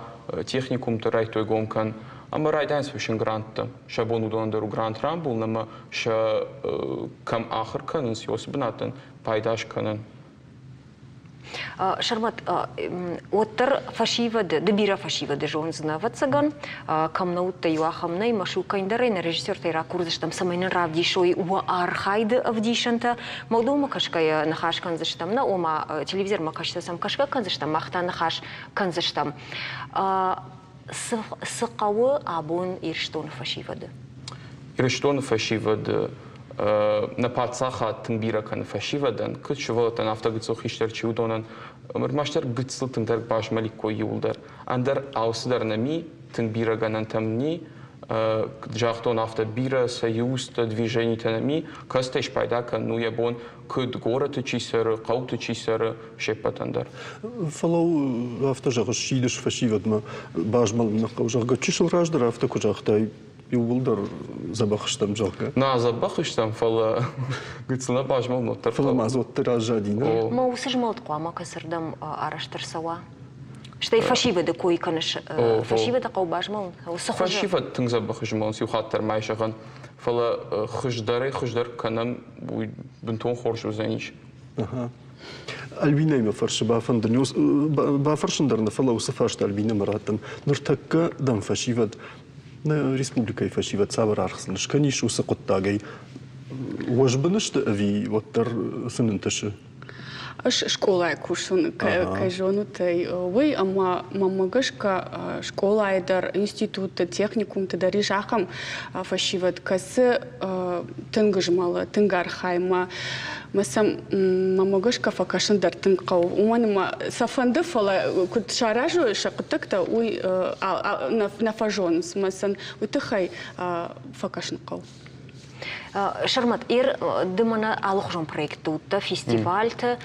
техникумты райдтой гом кӕн. Ӕмӕ райдайынц фыссын гранттӕ. Сӕ бон уыдонӕн дӕр у грант рамбулын ӕмӕ сӕ кӕм ахуыр кӕнынц, уыцы бынатӕн пайда скӕнын. Сӕрмӕт, уӕддӕр фӕсивӕды, ды бирӕ фӕсивӕды зондзынӕ, ӕвӕццӕгӕн, кӕм нӕ уыдтӕ, иу ахӕм нӕй, Машукӕн дӕр ӕй нӕ режиссертӕй ракурдзыстӕм, цӕмӕй нын равдисой уӕ архайды ӕвдисӕнтӕ. Молдовмӕ кӕсгӕйӕ ныхас кӕндзыстӕм, нӕ, ома телевизормӕ кӕсгӕ сӕм кӕсгӕ кӕндзыстӕм, мах та ныхас кӕндзыстӕм. Цы хъӕуы абон Ирыстоны фӕсивӕды? Ирыстоны фӕсивӕды нӕ паддзахад тынг бирӕ кӕны фӕсивӕдӕн, куыд сывӕллӕттӕн, афтӕ гыццыл хистӕр чи уыдонӕн. Ӕрмӕстдӕр гыццыл тынгдӕр базмӕликкой иууылдӕр. Ӕндӕр алцыдӕр нӕм и, тынг бирӕ гӕнӕнтӕм ни. Загътон афтӕ, бирӕ союзтӕ, движенитӕ нӕм и, кӕцытӕй спайда кӕнын у йӕ бон куыд горӕты чи цӕры, хъӕуты чи цӕры, се ппӕтӕн дӕр. Фӕлӕ афтӕ зӕгъыс, сидыс фӕсивӕдмӕ базмӕлын нӕ хъӕуы, зӕгъгӕ, чысыл раздӕр афтӕ куы загътай, иууылдӕр дзӕбӕх стӕм, зӕгъгӕ. Нӕ, дзӕбӕх стӕм, фӕлӕ гыццыл нӕ базмӕлын уӕддӕр. Фӕлӕ ма дзы уӕддӕр аззади, нӕ? Ма уыцы змӕлд хъуамӕ кӕцырдӕм арӕзт ӕрцӕуа? Стӕй фӕсивӕды кой кӕныс. Фӕсивӕды хъӕуы базмӕлын? Цы хуызы? Фӕсивӕд тынг дзӕбӕх змӕлынц, иу хатт дӕр ма зӕгъӕн. Фӕлӕ хуыздӕрӕй хуыздӕр кӕнӕм, уый бынтон хорз уыдзӕнис. Альбинӕимӕ фӕрсы бафӕндын, бафӕрсын дӕр нӕ, фӕлӕ уыцы фарст Альбинӕмӕ раттын. Ныртӕккӕ дӕм фӕсивӕд, нӕ республикӕйы фӕсивӕд цавӕр аргъ сын скӕнис уыцы хъуыддагӕй? Уӕзбын сты ӕви уӕддӕр сын ӕнтысы? Ӕз скъолайы кусын, кӕй зонут ӕй, уый, ӕмӕ мӕнмӕ гӕсгӕ скъолайы дӕр, институтты, техникумты дӕр ис ахӕм фӕсивӕд, кӕцы тынг змӕлы, тынг архайы мӕ мӕ сӕм мӕнмӕ гӕсгӕ фӕкӕсын дӕр тынг хъӕуы. Уымӕн ӕмӕ сӕ фӕнды, фӕлӕ куыд саразой сӕ хъуыддӕгтӕ, уый нӕ фӕзонынц мӕ сын уый тыххӕй фӕкӕсын хъӕуы. Сӕрмӕт, Ир, ды мӕнӕ алыхуызон проектты уыдтӕ, фестивальты,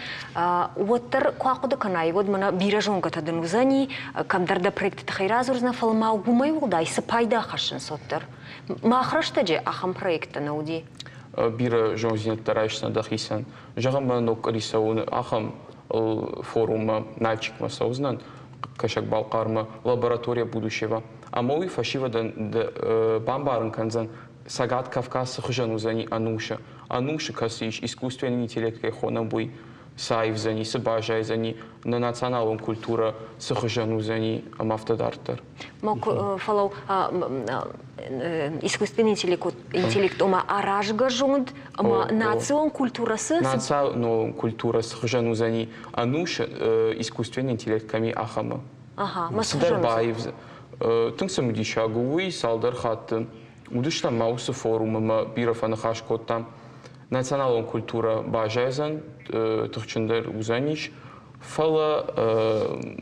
уӕддӕр куы ахъуыды кӕнай, уӕд мӕнӕ бирӕ зонгӕтӕ дын уыдзӕни, кӕмдӕр дӕ проекты тыххӕй радзурдзынӕ, фӕлӕ ма уымӕй уӕлдай цы пайда хӕссынц уӕддӕр? Мах рӕстӕджы ахӕм проекттӕ нӕ уыди. Бирӕ зондзинӕдтӕ райсдзынӕ дӕхицӕн. Зӕгъӕм, мӕ ног къуыри цӕуын ахӕм форуммӕ, Нальчикмӕ цӕудзынӕн, Кӕсӕг-Балхъармӕ, лаборатория будущего. Ӕмӕ уый фӕсивӕдӕн бамбарын кӕндзӕн, Цӕгат Кавказ цы хуызӕн уыдзӕни ӕнусы. Ӕнусы кӕцы ис, искусственный интеллект кӕй хонӕм, уый цы аивдзӕни, цы баззайдзӕни, нӕ националон культурӕ цы хуызӕн уыдзӕни ӕмӕ афтӕ дарддӕр. Фӕлӕ искусственный интеллект, ома аразгӕ зонд ӕмӕ национ культурӕ цы? Национ культурӕ цы хуызӕн уыдзӕни ӕнусы искусственный интеллект кӕм и, ахӕмы. Ага, ма Цыдӕр баивдзӕн. Тынг цымыдисаг у уый, цалдӕр хатты уыдыстӕм ма уыцы форумы ӕмӕ бирӕ фӕныхас кодтам. Националон культурӕ баззайдзӕн, тыхджындӕр уыдзӕнис, фӕлӕ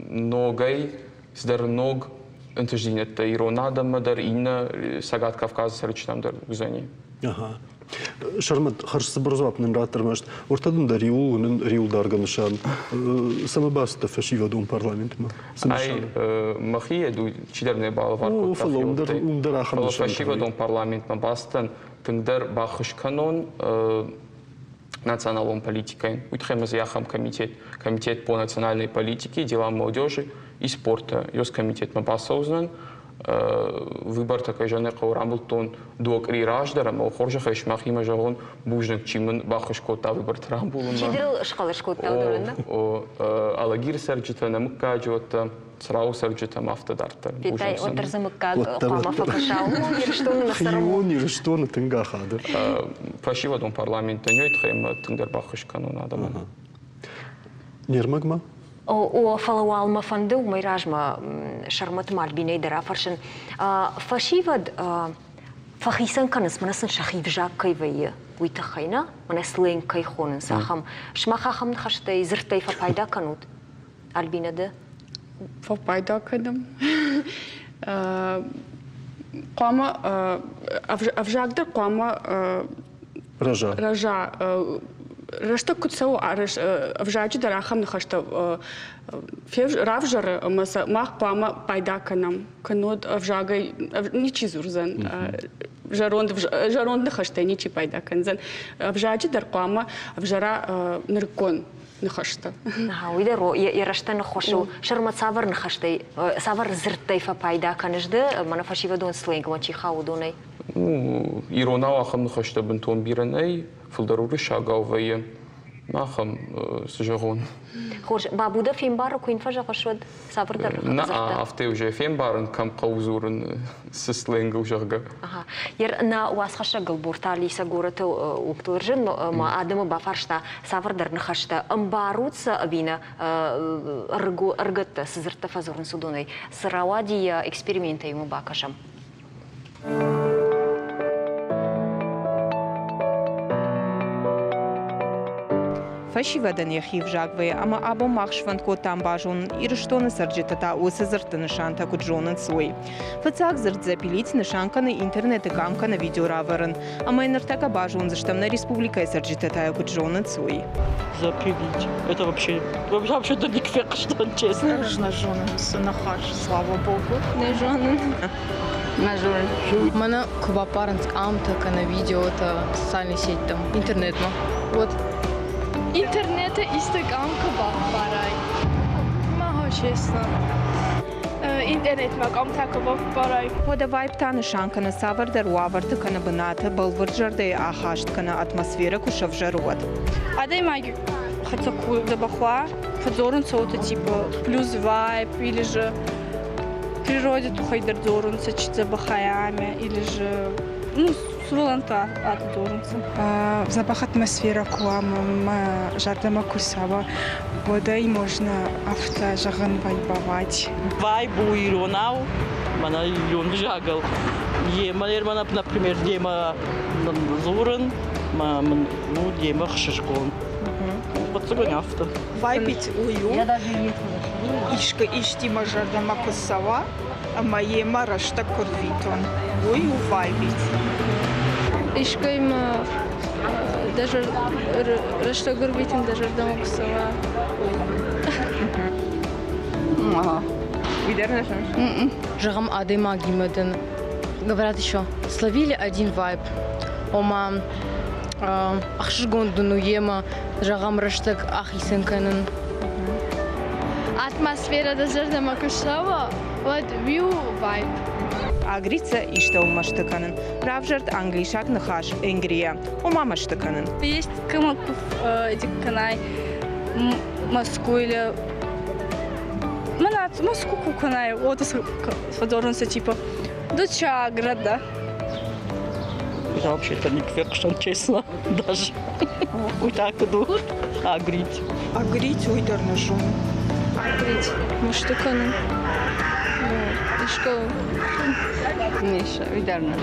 ногӕй цыдӕр ног ӕнтыстдзинӕдтӕ ирон адӕммӕ дӕр, иннӕ Цӕгат Кавказы цӕрджытӕм дӕр уыдзӕни. Ага. Сӕрмӕт, хӕрзцыбыр дзуапп нын ратт ӕрмӕст. Уӕртӕ дын дӕ риуыл уынын риуылдаргӕ нысан. Цӕмӕ бацыдтӕ фӕсивӕдон парламентмӕ? Цы нысан? Мӕхи чидӕр нӕ балӕвар кодта. Фӕлӕ уым дӕр ахӕм нысан. Фӕсивӕдон парламентмӕ бацыдтӕн, тынгдӕр баххуыс кӕнон националон политикӕйӕн. Уый тыххӕй ма дзы ахӕм комитет, комитет по национальной политике, делам молодежи и спорта. Ёз комитетмӕ бацӕудзынӕн. Выбортӕ, кӕй зӕгъын ӕй хъӕуы, рамбылдтон дыууӕ къуыри раздӕр ӕмӕ хорзӕхӕй сымахимӕ зӕгъон бузныг, чи мын баххуыс кодта выборты рамбулынмӕ. Чи дыл схъӕлӕс кодта уыдонӕн, нӕ? О, Алагиры цӕрджытӕ, нӕ мыггаджы уӕдтӕ, Црауы цӕрджытӕм афтӕ дарддӕр. Петай, уӕддӕр дзы мыггаг хъуамӕ фӕкӕса. Уымӕн Ирыстоны нӕ цӕрӕм. Хион Ирыстоны тынг ахады. Фӕсивӕдон парламенттӕн уый тыххӕй ӕмӕ тынгдӕр баххуыс кӕнон адӕмӕн. Не рмӕгмӕ? О, фӕлӕ уал мӕ фӕнды уымӕй размӕ Сӕрмӕт Мальбинӕй дӕр афӕрсын. Фӕсивӕд фӕхицӕн кӕнынц, мӕнӕ сын сӕхи взаг кӕй вӕййы, уый тыххӕй, нӕ? Мӕнӕ сленг кӕй хонынц, ахӕм. Сымах ахӕм ныхӕстӕй, дзырдтӕй фӕпайда кӕнут? Альбина, ды? Фӕпайда кӕнӕм. Хъуамӕ ӕвзаг дӕр хъуамӕ рӕза. Рӕза. Рӕстӕг куыд цӕуы, ӕвзаджы дӕр ахӕм ныхӕстӕ равзӕры ӕмӕ сӕ мах хъуамӕ пайда кӕнӕм. Кӕннод ӕвзагӕй ничи дзурдзӕн. Зӕронд, зӕронд ныхӕстӕй ничи пайда кӕндзӕн. Ӕвзаджы дӕр хъуамӕ ӕвзӕра нырыккон ныхӕстӕ. Уый дӕр йӕ рӕстӕн ныххуыс у. Сӕрмӕ цавӕр ныхӕстӕй, цавӕр дзырдтӕй фӕпайда кӕныс ды, мӕнӕ фӕсивӕдон сленгмӕ чи хауы, уыдонӕй? Ну, иронау ахӕм ныхӕстӕ бынтон бирӕ нӕй, фылдӕр уырыссагау вӕййы. Ахӕм, цы зӕгъон. Хорз, Бабу дӕ фембары, куы йын фӕзӕгъыс, уӕд цавӕрдӕр Нӕ, афтӕ уже фембарын, кӕм хъӕуы дзурын, цы сленгыл, зӕгъгӕ. Ага. Нӕ уацхӕссӕг Гӕлборты Алиса горӕты уынгтыл ӕрзынд ӕмӕ адӕмы бафарста, цавӕрдӕр ныхӕстӕ ӕмбарут сӕ ӕви нӕ ӕрыгӕттӕ цы дзырдтӕ фӕдзурынц, уыдонӕй. Цы рауади йӕ экспериментӕй, уымӕ бакӕсӕм. Фӕсивӕдӕн йӕхи взаг вӕййы ӕмӕ абон мах сфӕнд кодтам базонын, Ирыстоны цӕрджытӕ та уыцы дзырдты нысантӕ куыд зонынц, уый. Фыццаг дзырд «запилить» нысан кӕны интернеты къам кӕнӕ видео равӕрын. Ӕмӕ ныртӕккӕ базондзыстӕм, нӕ республикӕйы цӕрджытӕ та йӕ куыд зонынц, уый. Запилить. Это вообще, вообще-то не фехъуыстон, честно. Нӕ зонын, цы ныхас, слава богу. Не зонын. Нӕ зонын. Мӕнӕ куы баппарынц къамтӕ кӕнӕ видеотӕ социальный сетьтӕм, интернетмӕ, уӕд Интернеты исты къам куы баппарай. честно. Интернетмӕ къамтӕ куы баппарай. Уӕдӕ вайб та нысан кӕны цавӕрдӕр уавӕрты кӕнӕ бынаты бӕлвырд зӕрдӕйы ахаст кӕнӕ атмосферӕ куы сӕвзӕры, уӕд. Адӕймаг хӕццӕ ку дзӕбӕх уа, фӕдзорунцӕ уотӕ типа плюс вайб или же природе туххӕй дӕр дзорунцӕ, чи дзӕбӕх ӕй ами, или же ну, сувӕллӕнттӕ ати дзорунцӕ. Дзӕбӕх атмосферӕ ку уа, мӕ зӕрдӕмӕ ку цӕуа, уӕд ӕй можно афтӕ зӕгъын вайбовать. Вайб у иронау, мӕнӕ ирон взагыл. Емӕ, например, демӕ дзурын, мӕ мын ну, демӕ хсызгон. Ӕвӕццӕгӕн афтӕ. Вайбить уый у, искӕ исти мӕ зӕрдӕмӕ куы цӕуа, ӕмӕ йемӕ рӕстӕг куы рвитон, уый у вайбить. Искӕимӕ дӕ рӕстӕг ӕрвитын дӕ зӕрдӕмӕ куы цӕуа, уый. Уый дӕр нӕ зоныс? Зӕгъӕм, адӕймагимӕ дын говорят еще, словили один вайб. Ома, ӕхсызгон дын у йемӕ, зӕгъӕм, рӕстӕг ахицӕн кӕнын. Атмосферӕ дӕ зӕрдӕмӕ куы ссӕуа, уӕд уый у вайб. Агрица истӕуыл мӕсты кӕнын. Равзӕрд англисаг ныхас энгрия, ома мӕсты кӕнын. Есть кымыков эти кӕнай Москву или Москву кукунай, вот фӕдзорунцӕ типа до Чаграда. Я вообще-то не фехъуыстон, честно, даже. Уый так иду. Агрить. Агрить уый дӕр нӕ зонын. Агрить. Мӕсты кӕнын. Искӕуыл. Ницы, уый дӕр нӕ.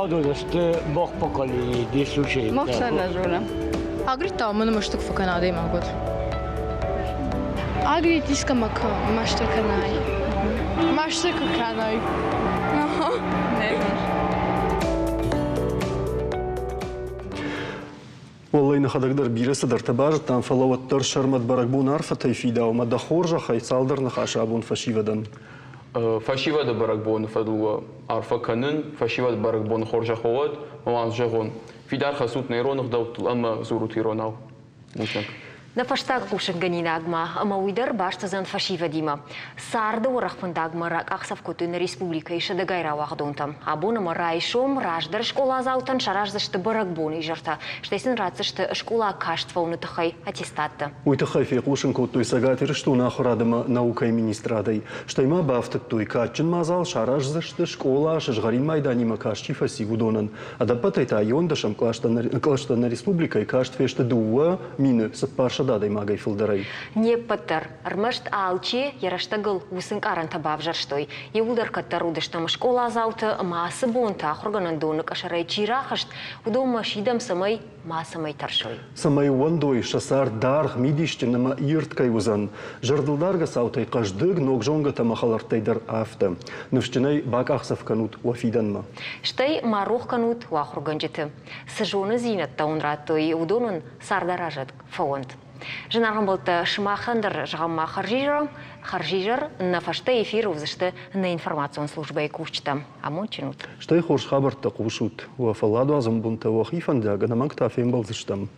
Адон сты мах поколение, не случайно. Мах сӕ нӕ зонӕм. Агрить та мын мӕсты куы фӕкӕна адӕймаг, уӕд. Агрить искӕмӕ куы мӕсты кӕнай. Мӕсты куы кӕнай. Уӕллӕй, нӕхӕдӕг дӕр бирӕ цыдӕртӕ базыдтам, фӕлӕ уӕддӕр сӕрмӕт бӕрӕгбон арфӕтӕй фидауы ӕмӕ дӕ хорзӕхӕй цалдӕр ныхасы абон фӕсивӕдӕн. Фӕсивӕды бӕрӕгбоны фӕдыл арфӕ кӕнын, фӕсивӕды бӕрӕгбоны хорзӕх уӕд, мӕ зӕгъон, фидар хӕцут нӕ ирон ӕгъдӕуттыл ӕмӕ дзурут иронау. Бузныг. Нӕ фӕстаг хъусынгӕнинагмӕ ӕмӕ уый дӕр баст уыдзӕн фӕсивӕдимӕ. Царды уӕрӕх фӕндагмӕ ракъахдзӕф кодтой нӕ республикӕйы сӕдӕгай рауагъдонтӕ. Абон ӕмӕ райсом раздӕр скъоладзаутӕн сараздзысты бӕрӕгбоны изӕртӕ, стӕй сын ратдзысты скъола каст фӕуыны тыххӕй аттестаттӕ. Уый тыххӕй фехъусын кодтой Цӕгат Ирыстоны ахуырад ӕмӕ наукӕйы министрадӕй. Стӕй ма бафтыдтой, кадджын мадзал сараздзысты скъола сызгъӕрин майданимӕ каст чи фӕци, уыдонӕн. Ӕдӕппӕтӕй та иуӕндӕсӕм кълӕстӕ нӕ республикӕйы каст фесты 2400 адӕймагӕй фылдӕрӕй. Не ппӕт дӕр, ӕрмӕст алчи йӕ рӕстӕгыл уыцы ӕнкъарӕнтӕ бавзӕрстой. Иууылдӕр кӕддӕр уыдыстӕм скъоладзауты ӕмӕ ацы бонты ахуыргӕнӕндоны къӕсӕрӕй чи рахызт, уыдонмӕ сидӕм, цӕмӕй мацӕмӕй тӕрсой. Цӕмӕй ууӕндой, сӕ цард даргъ, мидисджын ӕмӕ ирд кӕй уыдзӕн. Зӕрдылдаргӕ цаутӕй хъӕздыг, ног зонгӕтӕ ӕмӕ хӕлӕрттӕй дӕр афтӕ. Ныфсджынӕй бакъахдзӕф кӕнут уӕ фидӕнмӕ. Стӕй ма рох кӕнут уӕ ахуыргӕнджыты. Цы зонындзинӕдтӕ уын радтой, уыдон уын цардаразӕг фӕуӕнт. Зынаргъ ӕмбӕлттӕ, сымахӕн дӕр зӕгъӕм ма хӕрзизӕр, хӕрзизӕр нӕ фӕстӕ эфиры уыдзысты нӕ информацион службӕйы кусджытӕ. Амондджын ут! Стӕй хорз хабӕрттӕ хъусут. Уӕ фӕлладуадзӕн бонтӕ уӕхи фӕндиаг ӕнӕмӕнг та фембӕлдзыстӕм.